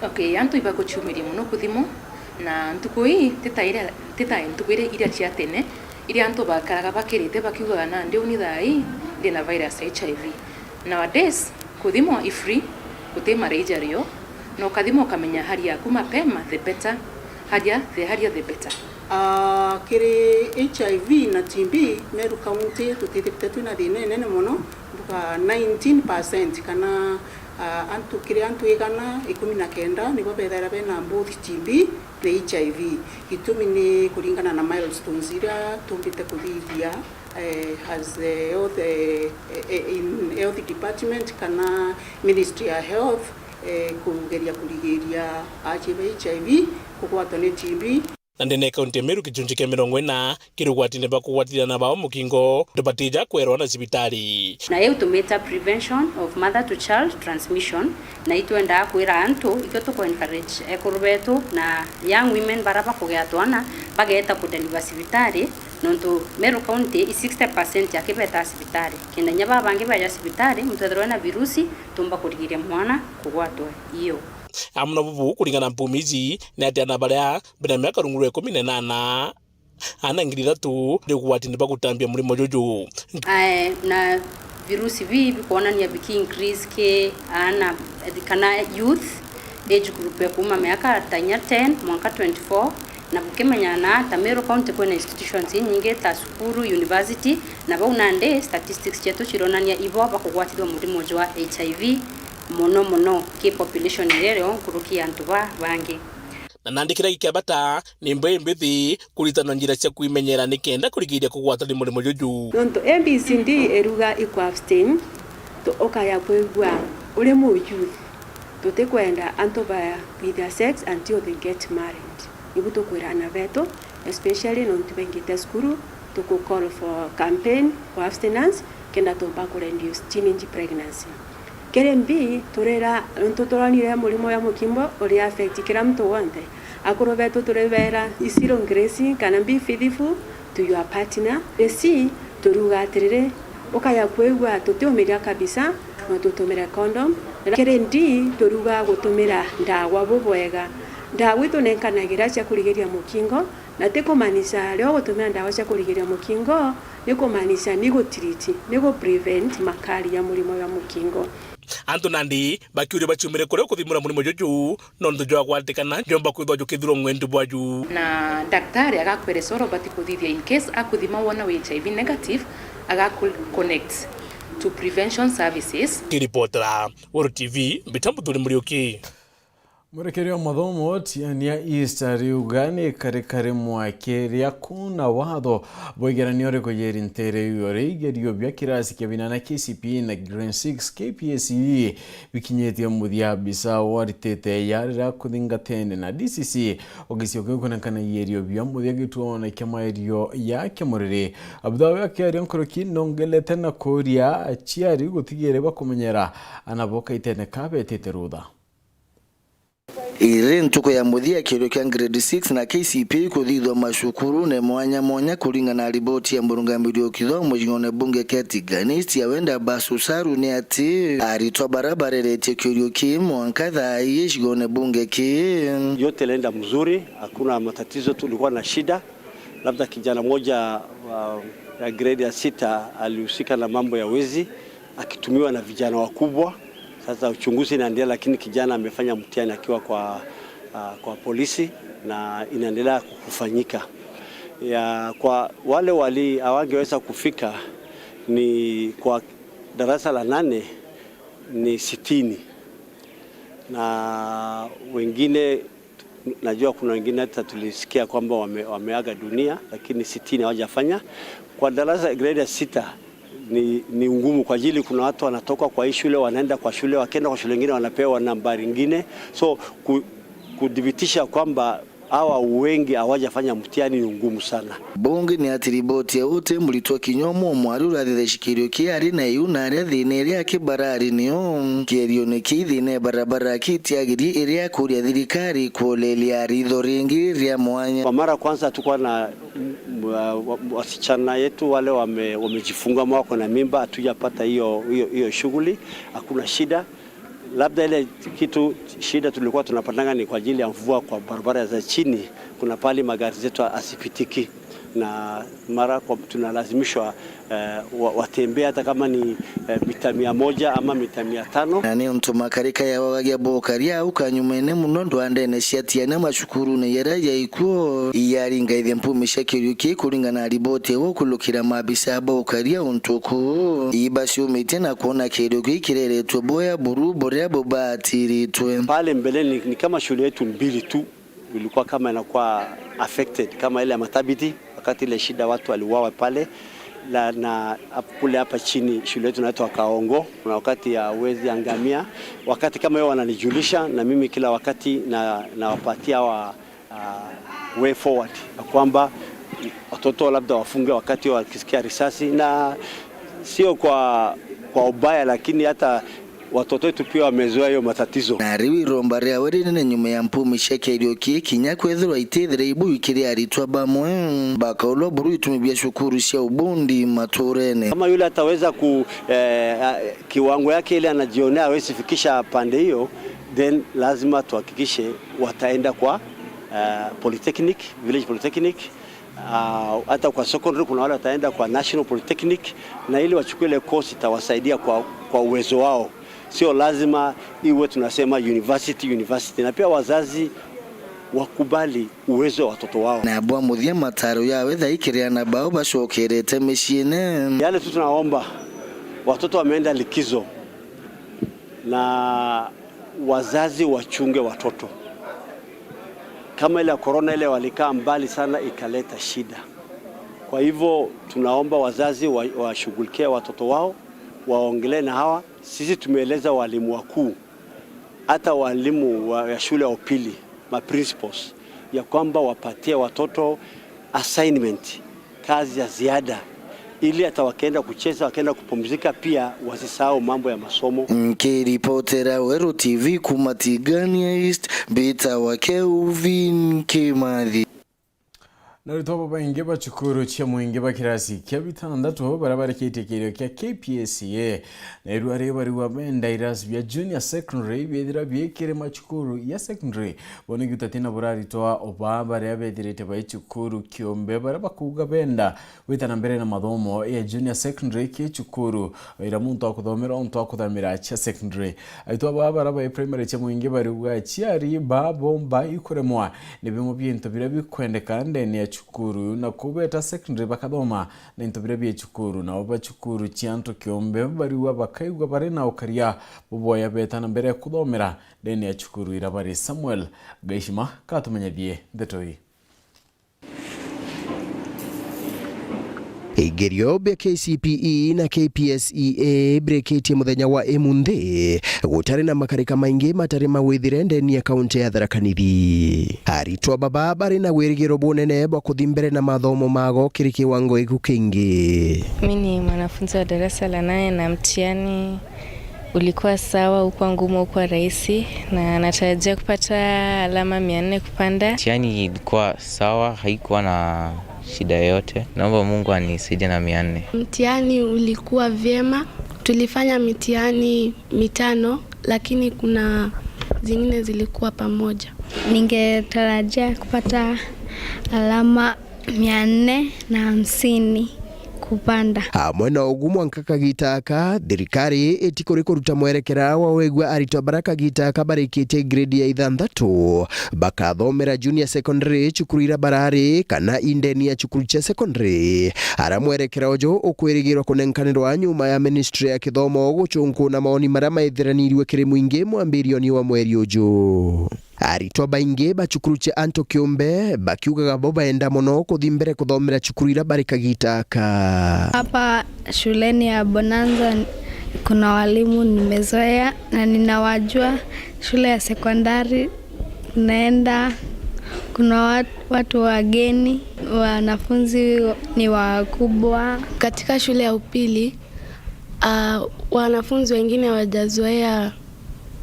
Okay, antu ibaguciumiria mono kuthimwa, na ntuku ii ti ta iria, ti ta ntuku iria, iria cia tene, iria antu bakaraga bakirite bakiugaga, "Nandi uni thaa ii ndi na virus ya H I V." Nowadays, kuthimwa i free, guti marija rio, na ukathimwa ukamenya hali yaku mapema, the better, hali ya, the hali ya the better. Ah, kiri H I V na T B, Meru County tutithirite twina thina inene mono, mbuga nineteen percent kana, ah, antu, kiri antu igana ikumi na kenda nibo bethaira bena both T B na H I V. Gitumi ni kuringana na milestones iria tumbite kuthithia, eh, as the health, eh, eh, in health department kana Ministry ya Health, eh, kugeria kurigiria acie ba H I V kugwatwa ni T B. Na ndene ya kaunti ya Meru, gichunchi kia mirongo ina kiri ugwatine bwa kugwatithia na bao mukingo, ndu batija kwerwa na cibitari. Na iu tumita prevention of mother to child transmission, na itwendaa kwira antu, ikio tuku encourage ekuru betu na young women bara bakugea twana, bageeta kudeliver cibitari, nontu Meru County i sixty percent aki betaa cibitari. Kenda inya baa bangi beeja cibitari, muntu ethirwe na virusi, tumba kurigiria mwana kugwatwa iyo. Amwe na bubu, kuringana na mpumi iji, ni ati ana baria bena miaka rungu rwa ikumi na inana, ana ngiri ithatu ni ugwatine bwa gutambia murimo juju. Ae, na virusi bii bikwonania biki increase ki ana kana youth age group ya kuuma miaka ta inya ten mwanka twenty-four, na bukimenya na ta Meru County kwina institutions inyingi ta cukuru, university, na bau nandi statistics cietu cironania ibo bakugwatithua murimo jwa H I V mono mono ki population iria irio nkuruki ya antu ba bangi. Na nandi kiria gikiabata ni mbeu imbithi kuritanwa njira cia kwimenyera nikenda kurigiria kugwatwa ni murimo juju. Nontu A B C D iruga iku abstain, tu-, ukaya kwigua uri mu youth, tutikwenda antu ba with their sex until they get married. Ibu tukwira ana betu, especially nontu baingite cukuru, tuku call for campaign for abstinence, kenda tumba ku reduce teenage pregnancy. Kiri mbi, turira, nontu turonire murimo ya mukimbo uri affect kira muntu wonthe. Akuru betu turibera, "Be slow in grace," kana, "Be faithful to your partner." Isi, turiuga atiriri, ukaya kwigua tutiumiria kabisa, no tutumire condom. Kiri ndi, turiuga gutumira ndawa bubwega. Ndawa itunenkanagira cia kurigiria mukingo, na ti kumaanisha rio gutumira ndawa cia kurigiria mukingo ni kumaanisha ni gutiriti, ni guprevent makari ya murimo jwa mukingo. Antu nandi bakiuria baciumire kuria kuthimura murimo juju, nontu jwagwatikana jomba kwithwa jukithirwa ng'wendu bwaju. Na daktari agakwere soro bati kuthithia in case akuthima wona wi H I V negative, agaku connect to prevention services. Kiripotera Weru T V, mbita Muthuri Muriuki. Mwerekeria wa mathomo Tiania East ariuga ni kari kari mwake ria kuna watho bwa igeranio rikujiri ntere iyo ri igerio bia kirasi kia binana K C P E na Grade six K P S E bikinyitie muthia. Bisa waritite ya riria kuthingatene na D C C wa gicigo kiu kwonekana igerio bia muthia gituone kia maerio ya Kimuriri. Abitha uyu akiaria nkuruki nongelete na kuria aciari gutigire bakumenyera ana bo kaitene ka betite rutha. Iri ntuku ya muthia kiurio kia grade six na K C P E kuthithwa macukurune mwanya mwanya kuringana na riboti ya murungamiri wa kithomo gicigoone bunge kia Tigania East ya Wenda Basu Saru ni ati aritwa bara bareretie kiurio kii mwanka thaa ii gicigoone bunge kii. Yote ilienda mzuri, hakuna matatizo, tulikuwa na shida. Labda kijana mmoja wa, ya grade ya sita alihusika na mambo ya wezi akitumiwa na vijana wakubwa. Sasa uchunguzi inaendelea, lakini kijana amefanya mtihani akiwa kwa, ah, kwa polisi na inaendelea kufanyika. Ya, kwa wale wali-, hawangeweza kufika ni kwa darasa la nane ni sitini na wengine Najua kuna wengine hata tulisikia kwamba wame-, wameaga dunia, lakini sitini hawajafanya. Kwa darasa grade ya sita ni, ni ngumu kwa ajili kuna watu wanatoka kwa hii shule, wanaenda kwa shule, wakienda kwa shule ingine wanapewa nambari ingine. So, ku-, kudhibitisha kwamba hawa wengi hawajafanya mtihani ni ngumu sana. Bungi ni ati riboti ya uti muritwa kinya umwe o mwari urathitha cikirio kia ari na iu na aria thina iria akibarari nio kierione kia thina ya barabara kitiagirie iria akuria thirikari kuolelia ritho ringi ria mwanya. Kwa mara ya kwanza hatukuwa na, mm, wa-, wa-, wasichana yetu wale wame-, wamejifunga ama wako na mimba, hatujapata hiyo, hiyo, hiyo shughuli, hakuna shida. Labda ile kitu shida tulikuwa tunapatanga ni kwa ajili ya mvua kwa barabara za chini, kuna pahali magari zetu hasipitiki na mara kwa tunalazimishwa, eh, wa-, watembee hata kama ni, eh, mita mia moja ama mita mia tano. Na ni untu makarika ya wagagia bokaria au kanyumene muno ndwandene cia Tiania macukurune yaria yaikuo yaringaithia mpumi cia kiurio kii kuringana na riboti ya gukulukira maabisa ba ukaria untu kuu ibaciumitie na kwona kiurio kii kireretwe boya buru buria bubatiritwe. Pale mbeleni ni kama shule yetu mbili tu ilikuwa kama inakuwa affected, kama ile ya Matabiti, wakati ile shida watu waliuawa pale, la, na ap-, kule hapa chini shule yetu inaitwa Kaongo, kuna wakati ya wezi angamia. Wakati kama hiyo wananijulisha, na mimi kila wakati na, nawapatia wa, ah, way forward, ya kwamba watoto labda wafunge wakati wakisikia risasi, na sio kwa, kwa ubaya, lakini hata watoto wetu pia wamezoea hiyo matatizo. Na riu iromba riawe rinene nyuma ya mpumi cia kiario kii kinya kwethirwa itithira ibu ikiri aritwa bamwe bakaulwa buru itumi bia cukuru cia ubundi maturene. Kama yule ataweza ku-, eh, a-, kiwango yake ile anajionea hawezi fikisha pande hiyo, then lazima tuhakikishe wataenda kwa, eh, polytechnic, village polytechnic. Ah, hata kwa secondary kuna wale wataenda kwa National Polytechnic, na ili wachukue ile course itawasaidia kwa, kwa uwezo wao. Sio lazima iwe tunasema university, university. Na pia wazazi wakubali uwezo wa watoto wao. Na bwa muthia mataro yawe thaikiriana bao bacokerete miciine. Yale tu tunaomba, watoto wameenda likizo na wazazi wachunge watoto. Kama ile ya corona ile walikaa mbali sana ikaleta shida. Kwa hivyo tunaomba wazazi wa-, washughulikie watoto wao, waongelee na hawa. Sisi tumeeleza walimu wakuu, hata walimu wa, ya shule ya upili, ma principals, ya kwamba wapatie watoto assignment, kazi ya ziada, ili hata wakienda kucheza, wakienda kupumzika pia wasisahau mambo ya masomo. Nkiripotera Weru T V kuma Tigania East, mbitawa Kelvin Kimathi. Na aritwa babaingi ba cukuru cia mwingi ba kirasi kia bitandatu baria barikitie kigerio kia K P S E A, na irua ri bariwa benda irasi bia junior secondary biethira bikiri macukuru ya secondary. Bo ni giuta tina buraritwa oba baria bethirite bai cukuru kiumbe baria bakuuga benda gwita na mbere na mathomo ya junior secondary ki cukuru ira muntu akuthomera untu akuthamira cia secondary. Aritwa baa baria bai primary cia mwingi bariuga aciari baa bomba ikuremwa ni bimwe bia into biria bikwendeka ndene ya cukuru, na kubeta secondary bakathoma na into biria bia cukuru, nao ba cukuru cia antu kiumbe bariuga bakaigua bari na ukaria buboya beta na mbere kuthomera ndene ya cukuru ira bari. Samuel Gaishima katumenyethie ndeto ii. Igerio bia K C P E na K P S E A birikitie muthenya wa imunthi, gutari na makarika maingi matari magwithire ndeni ya kaunti ya Tharaka Nithi. Aritwa baba bari na wirigiro bunene bwa kuthi mbere na mathomo mago kiri kiwango giku kingi. Mi ni mwanafunzi wa darasa la nane na mtihani ulikuwa sawa, ukuwa ngumu, ukuwa rahisi, na natarajia kupata alama mia nne kupanda. Mtihani ilikuwa sawa, haikuwa na shida yoyote. Naomba Mungu anisaidie na mia nne. Mtihani ulikuwa vyema, tulifanya mitihani mitano, lakini kuna zingine zilikuwa pamoja. Ningetarajia kupata alama mia nne na hamsini kupanda. Amwe na ugu, mwanka kagita aka, thirikari itikuri kuruta mwerekera wa wegua aritwa bara kagita aka barikitie grade ya ithanthatu bakathomera junior secondary cukuru ira barari kana indeni ya cukuru cia secondary, ara mwerekera uju ukwirigirwa kunenkanirwa nyuma ya ministry ya kithomo gucunkuna maoni maria maithiranirue kiri mwingi mwambirioni wa mweri uju. Aritwa baingi ba cukuru cia antu kiumbe bakiugaga bo baenda mono kuthi mbere kuthomera cukuru ira bari kagita aka. Hapa shuleni ya Bonanza kuna walimu nimezoea na ninawajua. Shule ya sekondari naenda, kuna wat-, watu wageni, wanafunzi ni wakubwa. Katika shule ya upili, ah, wanafunzi wengine hawajazoea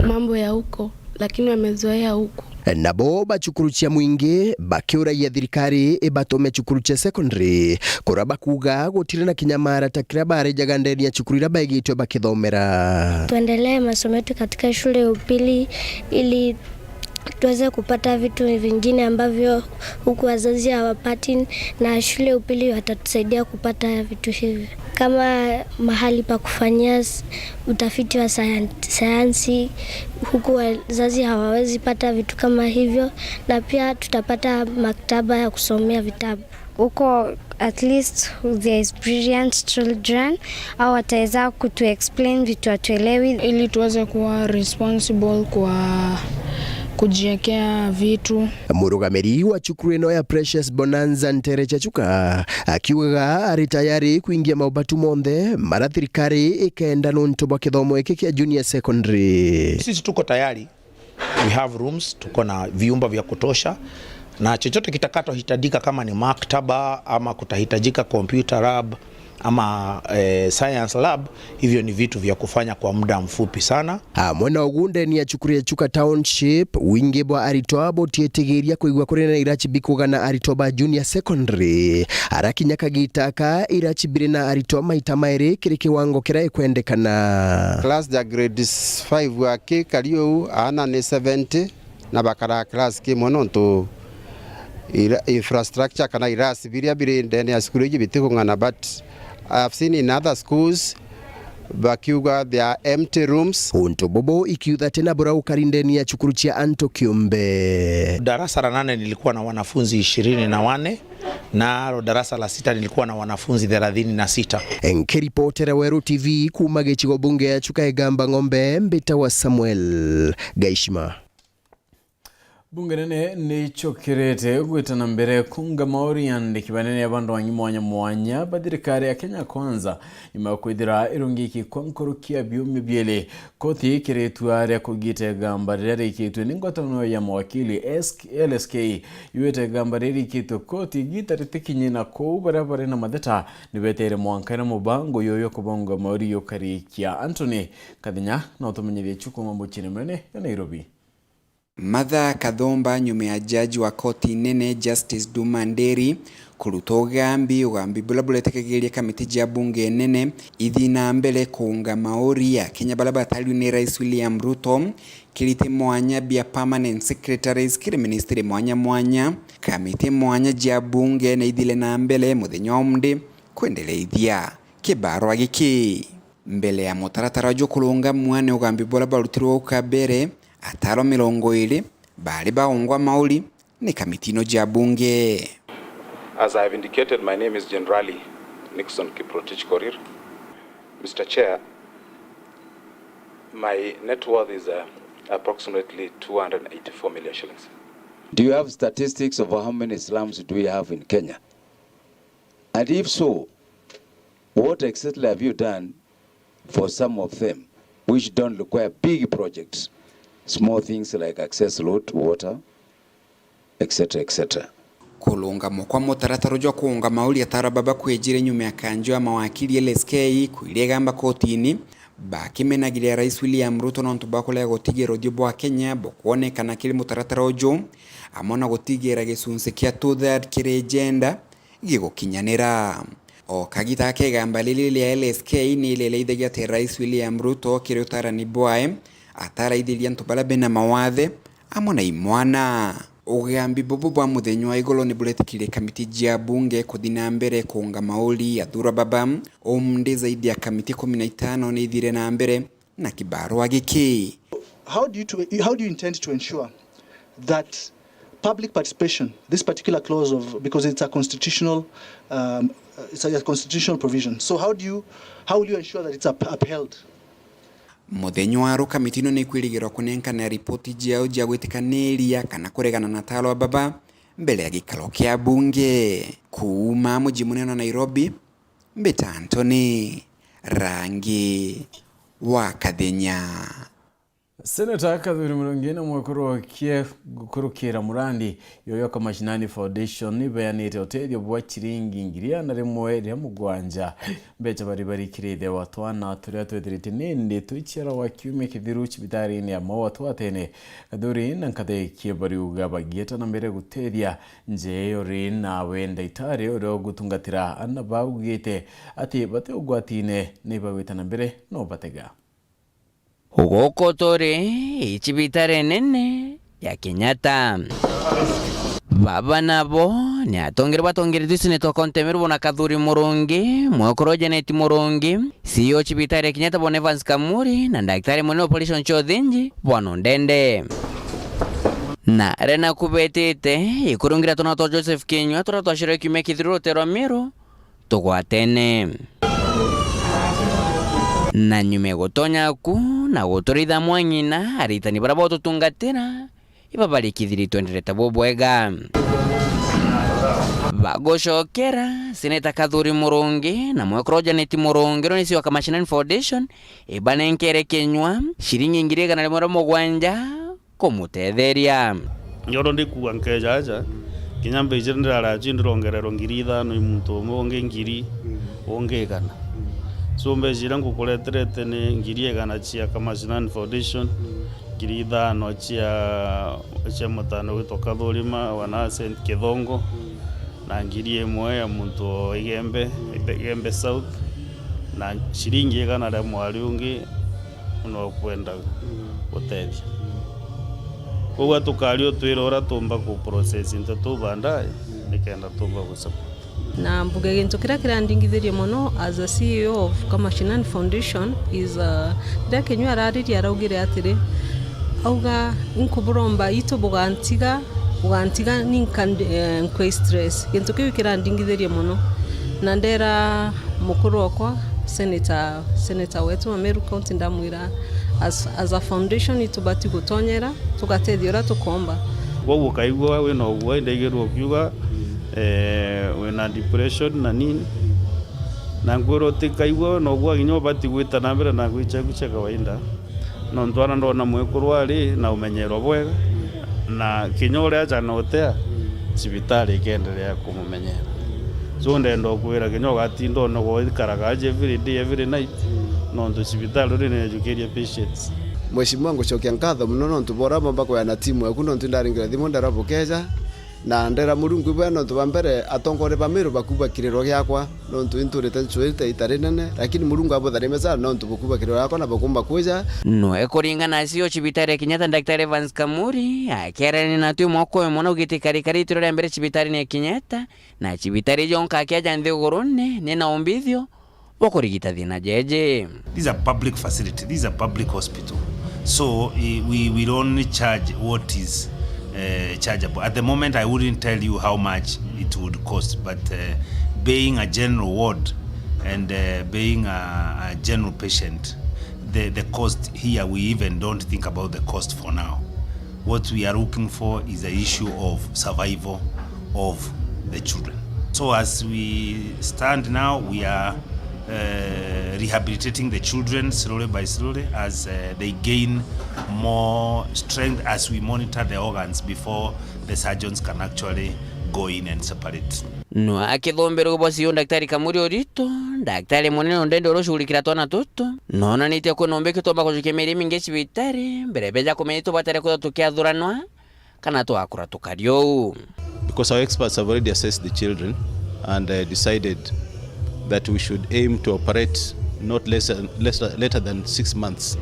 mambo ya huko, lakini wamezoea huku. Nabo ba cukuru cia mwingi bakiuragia thirikari ibatume cukuru cia secondary, kuria bakuuga gutiri na kinyamara ta kiria barijaga ndeni ya cukuru iria baigitwe bakithomera. Tuendelee masomo yetu katika shule ya upili ili tuweze kupata vitu vingine ambavyo huku wazazi hawapati, na shule ya upili watatusaidia kupata vitu hivyo, kama mahali pa kufanyia s-, utafiti wa sayan-, sayansi, huku wazazi hawawezi pata vitu kama hivyo, na pia tutapata maktaba ya kusomea vitabu. Huko at least there is brilliant children, au wataweza kutu explain vitu hatuelewi. Ili tuweze kuwa responsible kwa kujiekea vitu. Murugamiri wa cukuru ino ya Precious Bonanza, Ntere Chachuka, akiugaga ari tayari kuingia maubatu monthe mara thirikari ikenda nuntu bwa kithomo giki kia junior secondary. Sisi tuko tayari. We have rooms, tuko na vyumba vya kutosha, na chochote kitakachohitajika, kama ni maktaba ama kutahitajika computer lab ama, eh, science lab, hivyo ni vitu vya kufanya kwa muda mfupi sana. Amwe na ugu, ndeni ya cukuru ya Chuka Township, wingi bwa aritwa butietigiria kwigua kuri na irachi bikugana aritwa ba junior secondary. Arakinya kagita aka, irachi biri na aritwa maita mairi kiri kiwango kiria ikwendekana. Class ja grades five aki kari uu, aana ni seventy, na bakaraa class kimwe nontu ira-, infrastructure kana irasi biria biri ndene ya cukuru iji bitikung'ana, but I have seen in other schools bakiuga there are empty rooms. Untu bubu ikiutha tena bura ukari ndeni ya cukuru cia antu kiumbe. Darasa la nane nilikuwa na wanafunzi ishirini na wane, nalo darasa la sita nilikuwa na wanafunzi thelathini na sita. Nkiripotera Weru T V kuuma gicigo bunge ya Chuka Igamba Ng'ombe, mbita wa Samuel Gaishima. Bunge nene nicokerete gwita na mbere kunga mauri ya andiki banene ba ndwangi mwanya mwanya ba thirikari ya Kenya Kwanza, nyuma ya kwithira irungiki kwa nkuruki ya biumia biiri. Koti ikiri itua ria kugita igamba riria rikitwe ni ngwataniro ya mawakili S K, L S K, iwite igamba riria rikitwe koti igita ritikinyi, na kuu baria bari na matheta ni beteere mwanka na mubango uyu wa kubunga mauri yukarikia. Anthony Kathinya na utumenyithie chuku mambo chini mene ya Nairobi. Martha Kathumba nyuma ya jaji wa koti nene Justice Duma Nderi kuruta ugambi, ugambi bula buretikagiria kamiti jia bunge nene ithi na mbere kuunga mauri ya Kenya bala batariu ni Rais William Ruto, kiriti mwanya bia permanent secretaries kiri ministry mwanya mwanya, kamiti mwanya jia bunge na ithire na mbere muthenya wa umuthi kwendereithia kibarua giki. Mbere ya mutaratara jwa kurunga mwane ugambi bura barutirwe uka mbere, ataarwa mirongo iri baari baungwa mauri ni kamiti ino jia bunge. As I have indicated, my name is Generali Nixon Kiprotich Korir. Mister Chair, my net worth is, uh, approximately two hundred eighty-four million shillings. Do you have statistics of how many slums do we have in Kenya? And if so, what exactly have you done for some of them which don't require big projects, small things like access road, water, et cetera, et cetera? Kurungamwa kwa mutaratara jwa kuunga mauri ataarwa baba kwijire nyuma ya kanjo ya mawakili L S K kuiria igamba kotini, bakimenagiria Rais William Ruto nontu bwa kurega gutigira uthio bwa Kenya bukwonekana kiri mutaratara uju, amwe na gutigira gicunci kia two-third kiri gender gigukinyanira. O kagita gaka igamba riri ria L S K ni rireithagia ati Rais William Ruto kiri utarani bwae ataraithiria antu baria bena mawathe amwe na imwana. Ugambi bubu bwa muthenya wa iguru ni buretikirie kamiti jia bunge kuthi na mbere kuunga mauri athuurwa baba. Umuthi zaidi ya kamiti ikumi na itano ni ithire na mbere na kibarua giki. How do you to, how do you intend to ensure that public participation, this particular clause of, because it's a constitutional, um, uh, it's a constitutional provision. So how do you, how will you ensure that it's up-, upheld? Muthenya wa ru kamiti ino ni ikwirigirwa kunenkana ripoti jiao jia gwitikaniria kana kuregana na ataarwa baba mbere ya gikaro kia bunge. Kuuma muji munene wa Nairobi, mbita Anthony Rangi wa Kathenya. Seneta Kathuri Murungi na mwekuru okie gukurukira murandi yoyoka Mashinani Foundation ibeanite utethio bwa chiringi ngiri igana rimwe ria mugwanja, mbecha bari barikirite wa twana turia twethirite nindi twiciaragwa kiumia kithiru cibitari-ini ya Maua Twatene. Kathuri na Nkatheki bariuga bagieta na mbere gutethia njee uri nawe ndaitari uria ugutungatira ana baugite ati bati ugwatine ni bagwita na mbere no batega. Guku turi icibitari nene ya Kenyatta. Baba nabo ni atongeria batongeretue Seneta wa Kaunti ya Meru bwana Kathuri Murungi, mwekuru Janet Murungi, C E O cibitari ya Kenyatta bwana Evans Kamuri na ndaktari munene wa operation cia uthinji bwana Ondende. Na aria naku betite ikurungira twana twa Joseph Kinyua turia twaciarwe kiumia kithiru rutere rwa Meru, tugwatene. Na nyuma ya gutonya ku na guturitha mwang'ina, aritani baria baututungatira ibabarikithirie twenderete bubwega. Bagucokera, Seneta Kathuri Murungi na mwekuru Janet Murungi uria ni C E O wa Kamashinani Foundation ibanenkere Kinyua ciringi ngiri igana rimwe ria mugwanja kumutetheria. Nyondo ndikuga nkeja aja, kinya mbeca iria ndirarachio ndirongererwa ngiri ithano i muntu umwe, ungi ngiri, ungi igana. So mbeca iria ngukureterete ni ngiri igana cia Kamashinani Foundation, ngiri ithano cia, cia mutano witwa Kathurima wa na Saint Kithongo, na ngiri imwe ya muntu o Igembe, Igembe South, na ciringi igana ria mwari ungi no kwenda gutethia. Koguo tukari utwira uria tumba ku process nteto baadaye, nikenda tumba gucoka. Na mbuge gintu kiria kirandingithirie mono as a C E O of Kamashinani Foundation is, uh, riria Kinyua arariria araugire atiri, auga, "Inkuburomba itu bugantiga, bugantiga ninka ndi-, eh, nkwi stress." Gintu kiu kirandingithirie mono. Na ndera mukuru okwa, senator, senator wetu wa Meru County, ndamwira, as, as a foundation itubati gutonyera, tugatethia uria tukomba. Koguo ukaigua wina ugua, ndaigirwe ukiuga, eh, wina depression na nini. Na nkwira utikaigua wina ugua, kinya ubati gwita na mbere na ngui ciaku cia kawaida. Nontu ana ndona mwekuru ari na umenyero bwega, na kinya uria aja na utea, cibitari ikenderea kumumenyera. So ndenda ukwira kinya ugatinda unogwa uikaraga aja every day, every night, nontu cibitari uri ni educaria patients. Mheshimiwa, ngucokia nkatho mono nontu bwa uria bomba kweana timu yaku, nontu indaringire thimu ndera bukeja, na ndera Murungu ibwega nontu bwa mbere atongoria ba Meru bakuba kiriro giakwa, nontu inturite ncwirite ita rinene, lakini Murungu abutharime sana nontu bukuba kiriro giakwa na bukumba kwija. Nwe kuringana na C E O cibitari ya Kenyatta, Daktari Evans Kamuri, akiarania na twi mwaka uyu mwana ugiti karikari ituro ria mbere cibitarine ya Kenyatta, na cibitari jonka akiaja nthigurune ni na umbithio bwa kurigita thina jeje. These are public facility, these are public hospital. So, eh, we will only charge what is, eh, chargeable. At the moment, I wouldn't tell you how much it would cost, but, eh, being a general ward and, eh, being a, a general patient, the, the cost here, we even don't think about the cost for now. What we are looking for is the issue of survival of the children. So as we stand now, we are, uh, rehabilitating the children slowly by slowly as, uh, they gain more strength, as we monitor the organs before the surgeons can actually go in and separate. No akithumbirwa bwa C E O Daktari Kamuri Orito, daktari munene undende uria ushughulikira twana tutu, noonanitie kwina umbi kitumba kujukia miiri imingi cibitari, mbere beja kumenya tubatare kwithirwa tukiathuranwa kana twakura tukari uu. Because our experts have already assessed the children and, uh, decided that we should aim to operate not less, less, later than six months.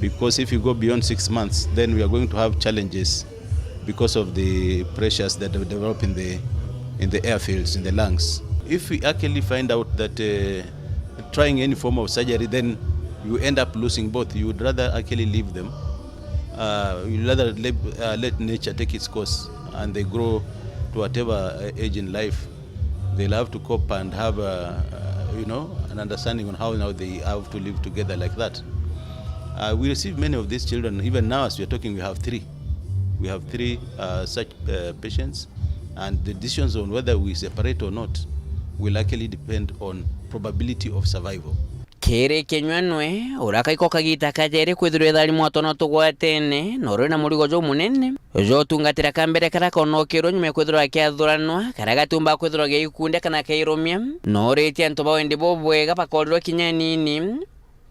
Because if you go beyond six months, then we are going to have challenges because of the pressures that develop in the, in the airfields, in the lungs. If we actually find out that, uh, trying any form of surgery, then you end up losing both. You would rather actually leave them. Uh, you rather let, uh, let nature take its course and they grow to whatever, uh, age in life. They'll have to cope and have a, uh, you know, an understanding on how now they have to live together like that. Uh, we receive many of these children. Even now, as we are talking, we have three. We have three, uh, such, uh, patients, and the decisions on whether we separate or not will actually depend on probability of survival. Kiri kinywa nwe, uria kaiko kagita kajeri kwithirwa itharimwa twana tugwatene, na uri na murigo jumunene, uja utungatira ka mbere karia konokirwe nyuma ya kwithirwa akiathuranwa, karia gatiumba kwithirwa giaikundia kana kairumia, na uritie antu ba wendi bubwega bakorirwe kinya nini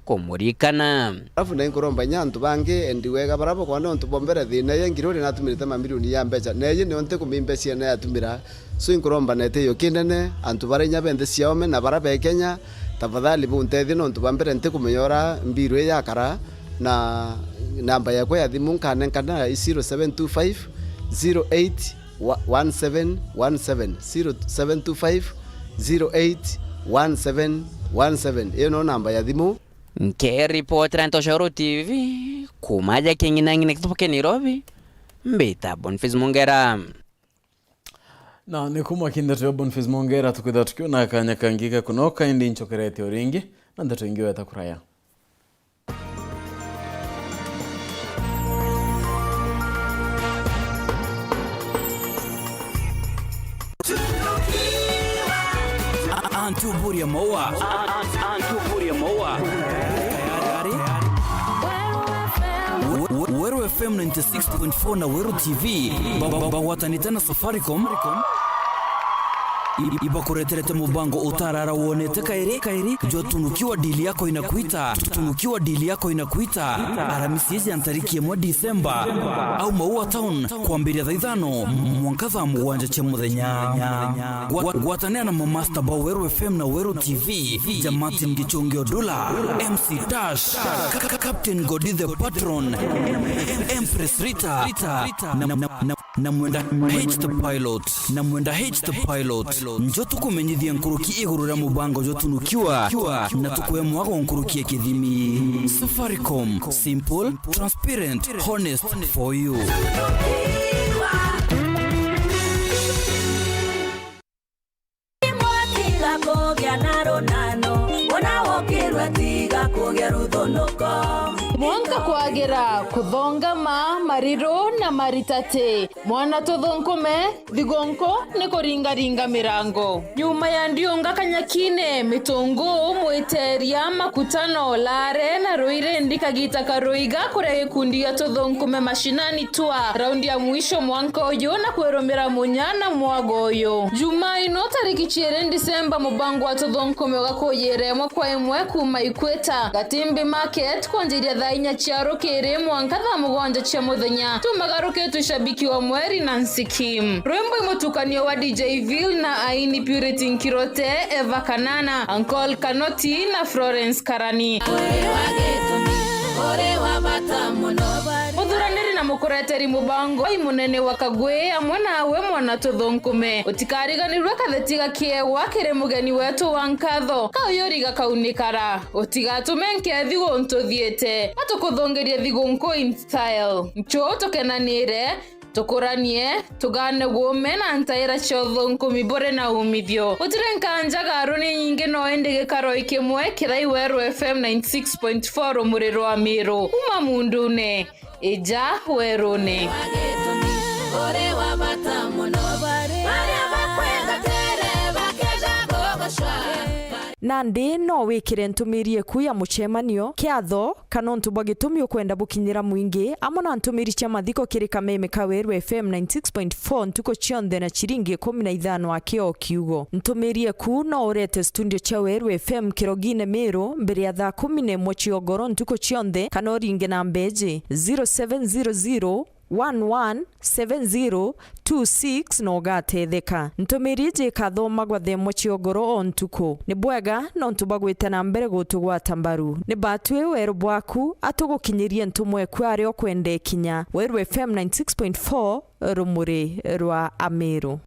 kumurikana. Alafu na inkuromba inya antu bangi endi wega baria bakwona untu bwa mbere thina ii ngiri uri natumirite mamilioni ya mbeca, na iji nio ntikumimbe ciana yatumira. So inkuromba nete iyo kinene, antu baria inya be nthi cia ome na baria be Kenya, tafadhali buntethie nontu bwa mbere ntikumenya uria mbiru ii yakara, na namba yakwa ya thimu nkanenkana i zero seven two five zero eight one seven one seven, zero seven two five zero eight one seven one seven. Iyo no namba ya thimu. Nkiripotera Ntoshoro T V, kuuma aja king'inang'ina kitubu kia Nairobi, mbita Boniface Mongera. Na ni kuuma kindeto ya Boniface Mongera, tukwithirwa tukiona kanya kangi ga kunoka, indi ncokerete o ringi na ndeto ingi weta kuraya. Antu buria maua. Antu buria maua. Tayari, tayari. We-, we-, Weru F M ninety six point four na Weru T V ba-, ba-, bagwatanite na Safaricom. I-, ibakureterete mubango utarara wonete kairi, kairi, jwa tunukiwa dili yako inakuita, tunukiwa dili yako inakuita, Aramisi iji ya ntariki imwe Disemba, au Maua Town, kwambiria thaa ithano mwanka thaa mugwanja cia muthenya. Gwa-, gwatanira na mamasta ba Weru F M na Weru T V, ja Martin Gichungi Odula, M C Tash, Ka-, Ka-, Captain Godi the Patron, Empress Rita, na, na, na, na Mwenda H the Pilot, na Mwenda H the Pilot. Njo tukumenyithia nkuruki iguru ria mubango jwa tunukiwa, na tukwea mwago nkuruki ya kithimi. Safaricom, simple, transparent, honest for you. Mwatiga kugia na runano, wona wokirwe tiga kugia ruthunuko. Mwanka kwagira, kuthongama, mariru na maritati. Mwana tuthunkume, thigunku ni kuringaringa mirango. Nyuma ya ndiunga kanyakine, mitungu, mwiteria, makutano, lare na ruirendi kagita karuiga kuria gikundi gia tuthunkume mashinani twa raundi ya mwisho mwanka uyu na kwirumira munya na mwago uyu. Jumaino tariki ciiri Disemba, mubango wa tuthunkume ugakuyira imwe kwa imwe kuuma Ikweta, Gatimbi Market, kwanjiria thaa Inya cia rukiri mwanka thaa mugwanja cia muthenya, tumagaruke tushabiki wa mweri na nsikim. Rwimbo i mutukanio wa D J Vil na aini Purity Nkirote, Eva Kanana, Uncle Kanoti na Florence Karani. Uri wa gitumi, uri wa bata muno. Muthuraniri na mukureteri mubango i munene wa Kagwi amwe nawe mwana tuthunkume. Utikariganirwe katheti gakiewa kiri mugeni wetu wa nkatho. Kauyuri gakaunikara. Utigatume nkethi guntuthiite, na tukuthungirie thigunkuu in style. Nchu tukenanire, tukuranie, tugane guume na ntaira cia uthunkumi buri na umithio. Gutiri nkanja garu ni nyingi, no indi gikaro i kimwe kirai Weru F M ninety six point four rumuri rwa Miru. Uma mundune, ija werune. Uri wa bata muno. Baria bakwengatire bakeja gugocwa. Nandi no wikire ntumiri eku ya mucemanio, kiatho, kana untu bwa gitumi ukwenda bukinyira mwingi, amwe na ntumiri cia mathiko kiri kameme ka Weru F M ninety six point four ntuku cionthe na ciringi ikumi na ithano akio kiugo. Ntumiri eku no urete studio cia Weru F M Kirogine Miru mbere ya thaa kumi na imwe cia ugoro ntuku cionthe, kana uringe na mbeji zero seven zero zero one one seven zero two six na ugatetheka. Ntumiri iji ikathomagwa thaa imwe cia ugoro o ntuku. Ni bwega nontu bwa gwita na mbere gutugwata mbaru. Ni batwi weru bwaku, atugukinyirie ntumwa eku aria ukwenda ikinya. Weru F M ninety six point four, rumuri rwa Amiru.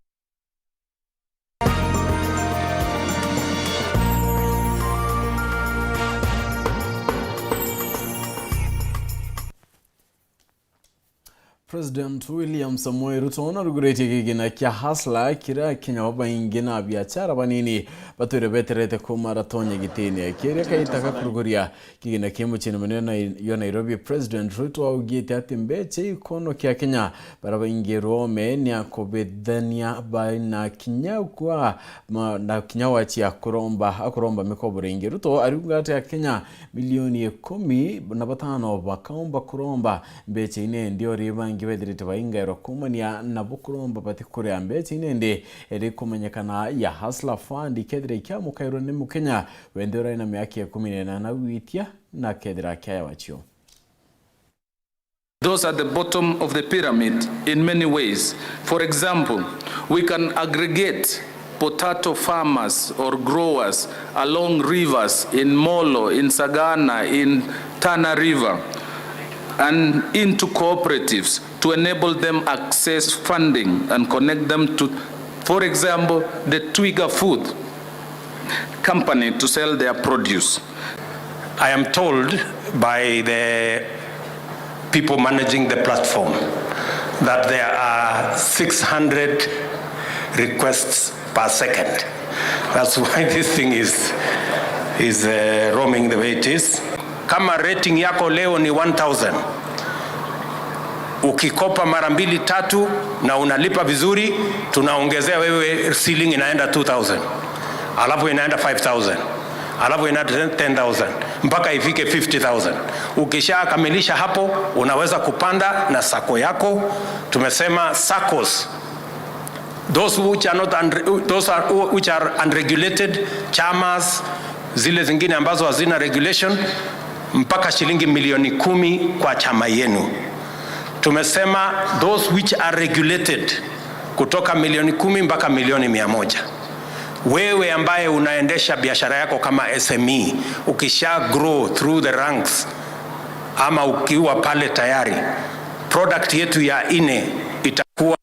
President William Samoei Ruto naruguritie kigina kia Hustler, kiria Akenya babaingi na abiachara banini batwire beterete kuuma aratonye gitine. Kiria kaita gakuruguria kigina ki muciini munene Nai-, yo Nairobi, President Ruto augite ati mbecha ikonokia Akenya bara baingi rome ni akubithania bai na kinya kwa ma-, na kinya wachia kuromba, akuromba mikobo ringi. Ruto ariuga ati Akenya milioni ikumi na batano bakaumba kuromba mbecha ine, ndi ori bangi bethirite baingairwa kuumania nabo kuromba batikuria mbecha ine, ndi iri kumenyekana ya Hustler Fund ikethira ikiamukairwa ni Mukenya wenthe urai na miaka ikumi na inana gwitia na akethira akiayawa cio. Those at the bottom of the pyramid in many ways. For example, we can aggregate potato farmers or growers along rivers in Molo, in Sagana, in Tana River, and into cooperatives to enable them access funding and connect them to, for example, the Twiga Food Company to sell their produce. I am told by the people managing the platform that there are six hundred requests per second. That's why this thing is, is, uh, roaming the way it is. Kama rating yako leo ni one thousand, ukikopa mara mbili tatu na unalipa vizuri, tunaongezea wewe, ceiling inaenda two thousand, alafu inaenda five thousand, alafu inaenda ten thousand, mpaka ifike fifty thousand. Ukishakamilisha hapo, unaweza kupanda na sacco yako. Tumesema saccos, those which are not unre-, those are, which are unregulated, chamas, zile zingine ambazo hazina regulation, mpaka shilingi milioni kumi kwa chama yenu. Tumesema those which are regulated, kutoka milioni kumi mpaka milioni mia moja. Wewe ambaye unaendesha biashara yako kama S M E, ukisha grow through the ranks, ama ukiwa pale tayari, product yetu ya ine itakuwa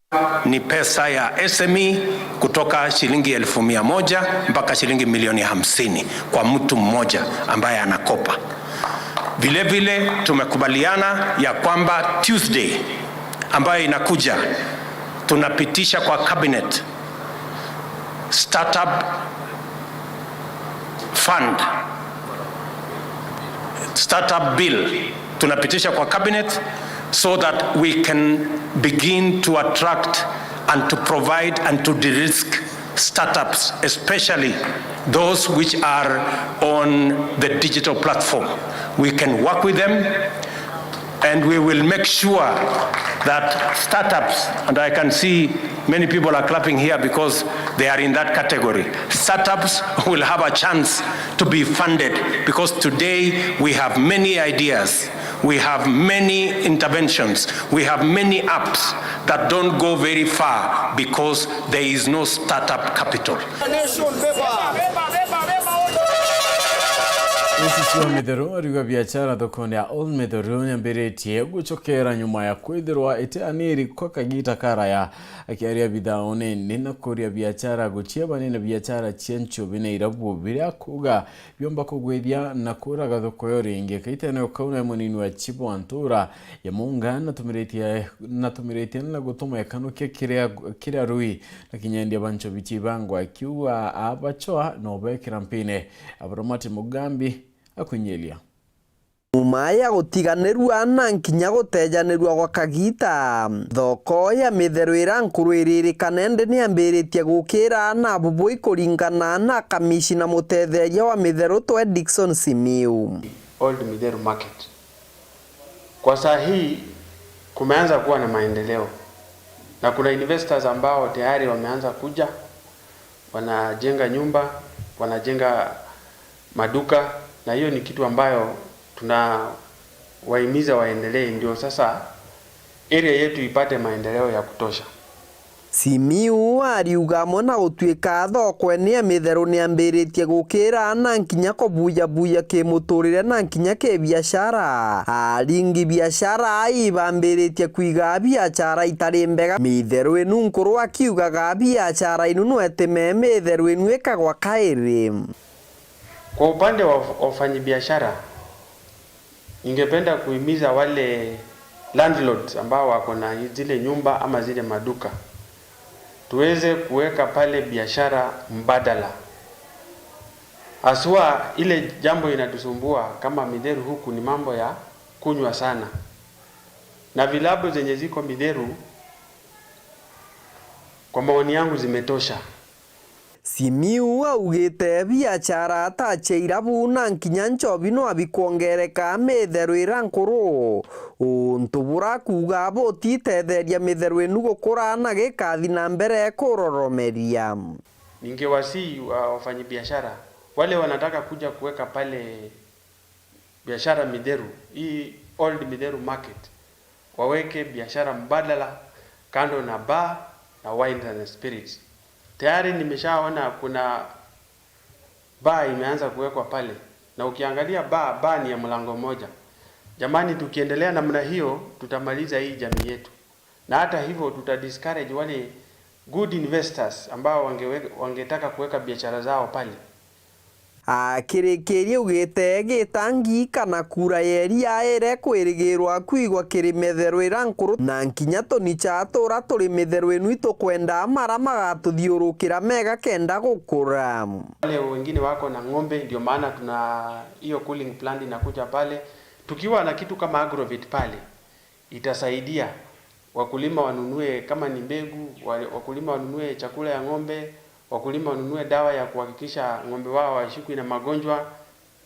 ni pesa ya S M E kutoka shilingi elfu mia moja mpaka shilingi milioni hamsini kwa mtu mmoja ambaye anakopa. Vile vile tumekubaliana ya kwamba Tuesday ambayo inakuja, tunapitisha kwa cabinet startup fund, startup bill tunapitisha kwa cabinet, so that we can begin to attract and to provide and to de-risk startups, especially those which are on the digital platform. We can work with them and we will make sure that startups, and I can see many people are clapping here because they are in that category, startups will have a chance to be funded, because today we have many ideas We have many interventions, we have many apps that don't go very far because there is no startup capital. Ucici wa Mitheru ariuga biachara thokone ya Old Mitheru niambiritie gucokera nyuma ya kwithirwa itianiri kwa kagita karaya. Akiaria bithaone nina kuria biachara guchia banene biachara chia nchubi na irabu biria kuga biomba kugwithia na kuraga thoko yo ringi. Kaitene ukau na munini wa chibu wa ntura ya Munga natumiritie natumiritie na gutuma ekanukia kiria kiria rui na kinyendia ba nchobi chibangwa akiuga abachoa no bekira mpine. Abromati Mugambi akunyelia. Nyuma ya gutiganirua na nkinya gutejanirua gwa kagita, thoko ya Mitheru ira nkuru iririkane ndi niambiritie gukira na bubui kuringana na kamishina mutetheria wa Mitheru twe Dickson Simiu. Old Mitheru Market. Kwa saa hii kumeanza kuwa na maendeleo na kuna investors ambao tayari wameanza kuja, wanajenga nyumba, wanajenga maduka, na hiyo ni kitu ambayo tunawahimiza waendelee, ndio sasa area yetu ipate maendeleo ya kutosha. Simiu ariuga amwe na gutuika thokwe ni ya Mitheru niambiritie gukira na nkinya kubujabuja kimuturire na nkinya kibiashara. Aringi biashara ibambiritie kwiga biachara itari mbega. Mitheru inu nkuru akiugaga biachara inu nwetime Mitheru inu ikagwa kairi. Kwa upande wa wafanyabiashara, ningependa kuhimiza wale landlords ambao wako na zile nyumba ama zile maduka, tuweze kuweka pale biashara mbadala. Haswa ile jambo inatusumbua kama Mitheru huku ni mambo ya kunywa sana. Na vilabu zenye ziko Mitheru, kwa maoni yangu, zimetosha. Simiu augite biachara ta cia irabu na nkinya nchobi no abikwongereka Mitheru ira nkuru, untu burakuuga butitetheria Mitheru inu gukura na gikathi na mbere kuroromeria. Ningewasihi wa wafanyabiashara wale wanataka kuja kuweka pale biashara Mitheru, hii Old Mitheru Market, waweke biashara mbadala kando na bar na wines and spirits. Tayari nimeshaona kuna bar imeanza kuwekwa pale, na ukiangalia bar, bar ni ya mlango moja. Jamani, tukiendelea namna hiyo, tutamaliza hii jamii yetu. Na hata hivyo, tuta discourage wale good investors ambao wangewe-, wangetaka kuweka biashara zao pale. Akirikiria augite gitangi kana kura ya iria ire kwirigirwa kwigwa kiri Mitheru ira nkuru, na nkinya tuni cha atura turi Mitheru inu itukwenda mara magatuthiurukira mega kenda gukura. Wale wengine wako na ng'ombe, ndio maana tuna hiyo cooling plant inakuja pale. Tukiwa na kitu kama Agrovet pale, itasaidia wakulima wanunue kama ni mbegu, wa-, wakulima wanunue chakula ya ng'ombe, wakulima wanunue dawa ya kuhakikisha ng'ombe wao hawashikwi na magonjwa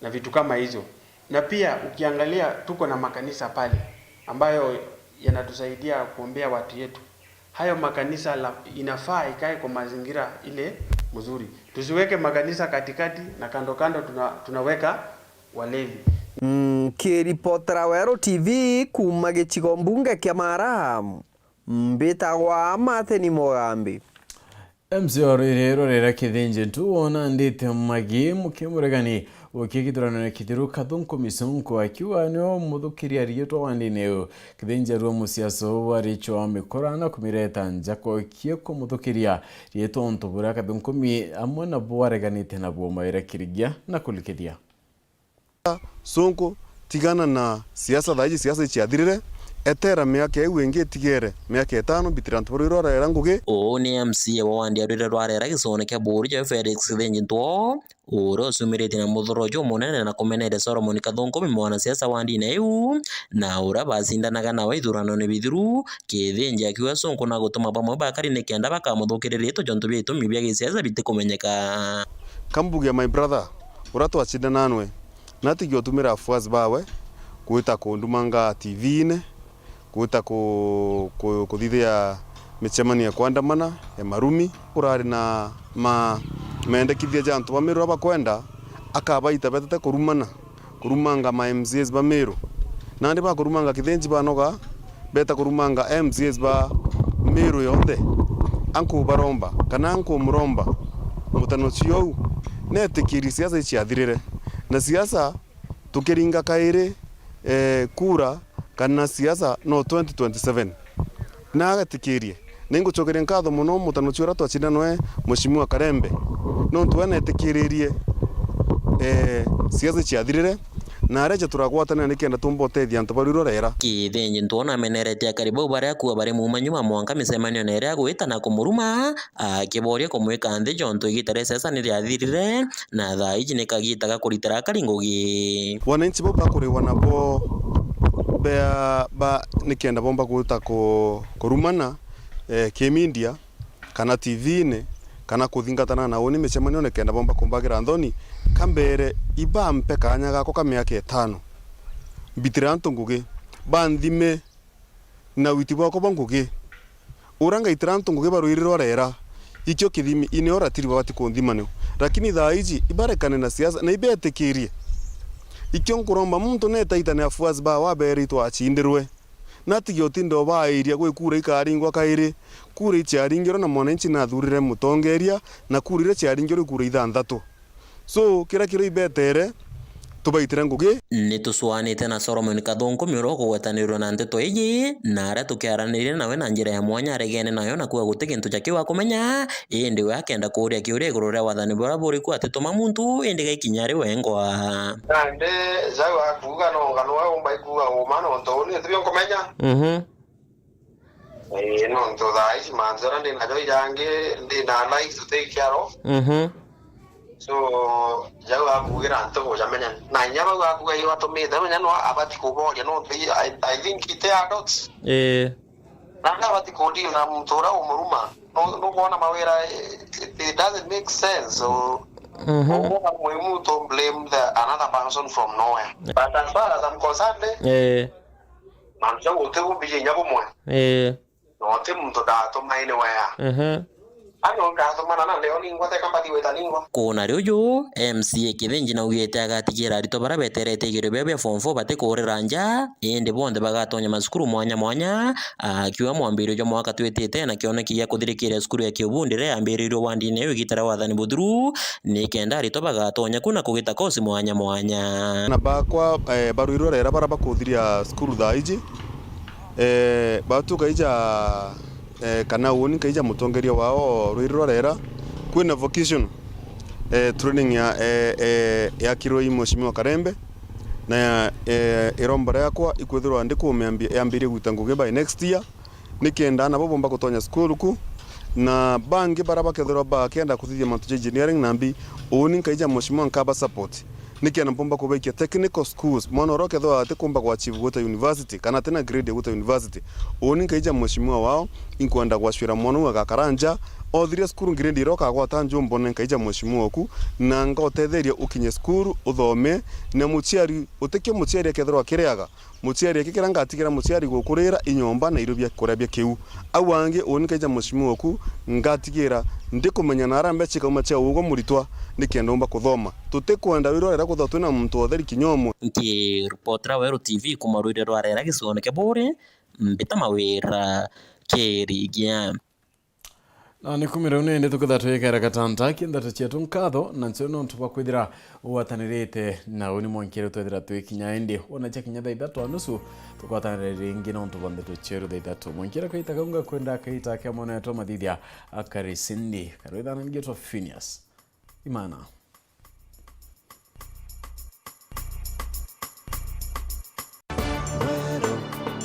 na vitu kama hizo. Na pia ukiangalia, tuko na makanisa pale ambayo yanatusaidia kuombea watu yetu. Hayo makanisa la-, inafaa ikae kwa mazingira ile mzuri. Tusiweke makanisa katikati na kando kando tuna-, tunaweka walevi. Nkiripotera Weru T V kuuma gicigo mbunge kia Mara, mbitagwa Martin Mugambi. M C A wa rwiri rwa Rera Kithinji Ntu wona ndite Magi Mukimuregani ukia githurano kithiru Kathunku Misonko akiuga nio muthukiria riitwa wandine u. Kithinji arua musiasa u wa Rachel Mikora na kumireta nja kokie kumuthukiria riitwa untu buria Kathunkumi amwe nabo areganite nabuo. Mawira Kirigia na kulikithia. Sonko, tigana na siasa thaa iji, siasa iciathirire, etera miaka iu ingi itigere, miaka itano, mbitira antu barua iria urarera ngugi. Uu ni M C A wa wandi ya rwiri rwa Rera gicone kia Buuri ja Felix Kithinji Ntwo, uria uciumiritie na muthuro jumunene na kumeneria Solomon Kathunkumi mwanasiasa wa ndini iu, na uria bacindanaga nawe ithuranone bithiru, Kithinji akiuga Sonko na gutuma bamwe bakari nikenda bakamuthukiriria itu jontu bia itumi bia gisiasa bitikumenyeka. Kambuge my brother, uria twacindana nwe, natigia utumira afuasi bawe gwita kundumanga T V-ine, gwita ku-, ku-, kuthithia micemanio ya kwandamana ya marumi. Urari na ma-, mendekithia ja antu ba Meru baria bakwenda, akabaita betete kurumana, kurumanga ma M C As ba Meru. Nandi bakurumanga Kithinji banoga, beta kurumanga M C As ba Meru yonthe. Ankubaromba, kana ankumuromba, mutano cio u, netikirie siasa iciathirire. Na siasa, tukiringa kairi, eh, kura, kana siasa no twenty twenty-seven. Na agetikirie. Na ingucokeria nkatho mono mutano cio uria twacindana noe, Mheshimiwa Karembe. Nontu we netikiririe, eh, siasa ciathirire, na areja turagwatanira nikenda tumba utethia antu ba Ruiru Rera. Kithinji ntwona amenerete akari bau baria akua bari muumanyu ba mwanka micemanione iria agwita na kumuruma, akiboria kumwika nthi jontu igita ria siasa ni riathirire, na thaa iji ni kagiita ga kuritira akari ngugi. Wananchi bau bakuriwa nabo bea, ba, nikenda bomba gwita ku-, kurumana, eh, ki media, kana T V-ini, kana kuthingatana na uni micemanione kenda bomba kumbagira nthoni, kambere ibampe kanya gako ka miaka itano. Mbitire antu ngugi, banthime na witi bwakwa bwa ngugi. Uria ngaitira antu ngugi ba Ruiru Rera, ikio kithimi, ineo ratiri babati kunthima nio. Lakini thaa iji, ibarekane na siasa, na ibetikirie. Ikio nkuromba muntu netaitane afuasi bawe abeere itwacindirwe. Natige utinda ubairia gwi kura ikaringwa kairi. Kura iciaringirwe na mwananchi nathurire mutongeria, na kura iria ciaringirwe i kura ithanthatu. So, kiria kiria ibetere, tubaitire ngugi. Ni tucwanite na Solomon Kathunku Miuro kugwetanirwe na nteto iji, na aria tukiaranirie nawe na njira ya mwanya aregene nayo, na kuuga guti gintu ja kiu akumenya, indi we akenda kuuria kiuria iguru ria wathani buria buri ku atituma muntu, indi gaikinya ari wengwa. Nandi jau akuuga no ngano we umba ikuuga uma nontu uni ntibio nkumenya. Mhm. Ii, nontu thaa ici mantu jaria ndi najo ijangi, ndi na life to take care of. Mhm. So, jau akuugira antu kujamenya. Na inya bau akuuga iyo atumite, menya no abati kuboria, nontu i-, I, I think ite adults. Ii. Na nda abati kudeal na muntu uria umuruma. No, nukwona mawira, it, it doesn't make sense. So, mhm, uguo mwe muntu blame the another person from nowhere. But as far as I'm concerned, ii, mantu jau uti bumbiji inya bumwe. Ii. Na uti muntu ndatumaine wea. Mhm. Ano ndatumana na leo ningwa teka mbathi weta ningwa. Kuna riu ju, M C A Kithinji naugite agatigira aritwa baria beterete igerio biao bia form four batikuurira nja, indi bonthe bagatonya macukuru mwanya mwanya, akiuga mwambirio jwa mwaka twitite na kioneki gia kuthirikiria cukuru ya Kiubundi iria yambirirwe wandine iu igita ria wathani buthiru, nikenda aritwa bagatonya ku na kugita kosi mwanya mwanya. Na bakwa, eh, ba Ruiru Rera baria bakuthiria cukuru thaa iji, eh, batuka ija, eh, kana uni nkaija mutongeria wao Ruiru Rera, kwina vocation, eh, training ya, eh, eh, yakirwe i Mheshimiwa Karembe, na, eh, iromba riakwa ikwithirwa ndikumiambia yambirie gwita ngugi by next year, nikenda nabo bomba gutonya cukuru ku, na bangi baria bakethirwa bakenda kuthithia mantu ja engineering nambi, uni nkaija Mheshimiwa nkaba support. Nikenda mpomba kubaikia technical schools, mwana uria ukethirwa atikumba gwa achieve gwita university, kana atina grade ya gwita university, uni nkaija mheshimiwa wao, inkwenda gwacwira mwana uu agakara nja, othiria cukuru grade iria ukagwata njumbone nkaija mheshimiwa oku, na ngotetheria ukinye cukuru, uthome, na muciari, utikio muciari akethirwa akiriaga, muciari aki kiria ngatigira muciari gukurira i nyomba na irio bia kuria bia kiu. Au angi uni nkaija mheshimiwa oku, ngatigira ndikumenya na aria mbeca ikauma cia ugwe muritwa, nikenda umba kuthoma. Tutikwenda wirorera kwithirwa twina muntu o theri kinya umwe. Nkiripotera Weru T V kuma rwiri rwa Rera gicione kia Buuri, mbita Mawira Kirigia. Na ni kumira uni indi tukithirwa twikera gatanta ki ndeto cietu nkatho, na ncio nontu bwa kwithira ugwatanirite na uni mwankiri twethira twikinya indi. Wona ciakinya thaa ithatu na nusu, tugwatanire ringi nontu bwa ndeto cieru thaa ithatu. Mwankiri kaita kau ngakwenda kaita kia mwana wetu mathithia akari Cindy. Karwithana ngetwa Phineas Imana.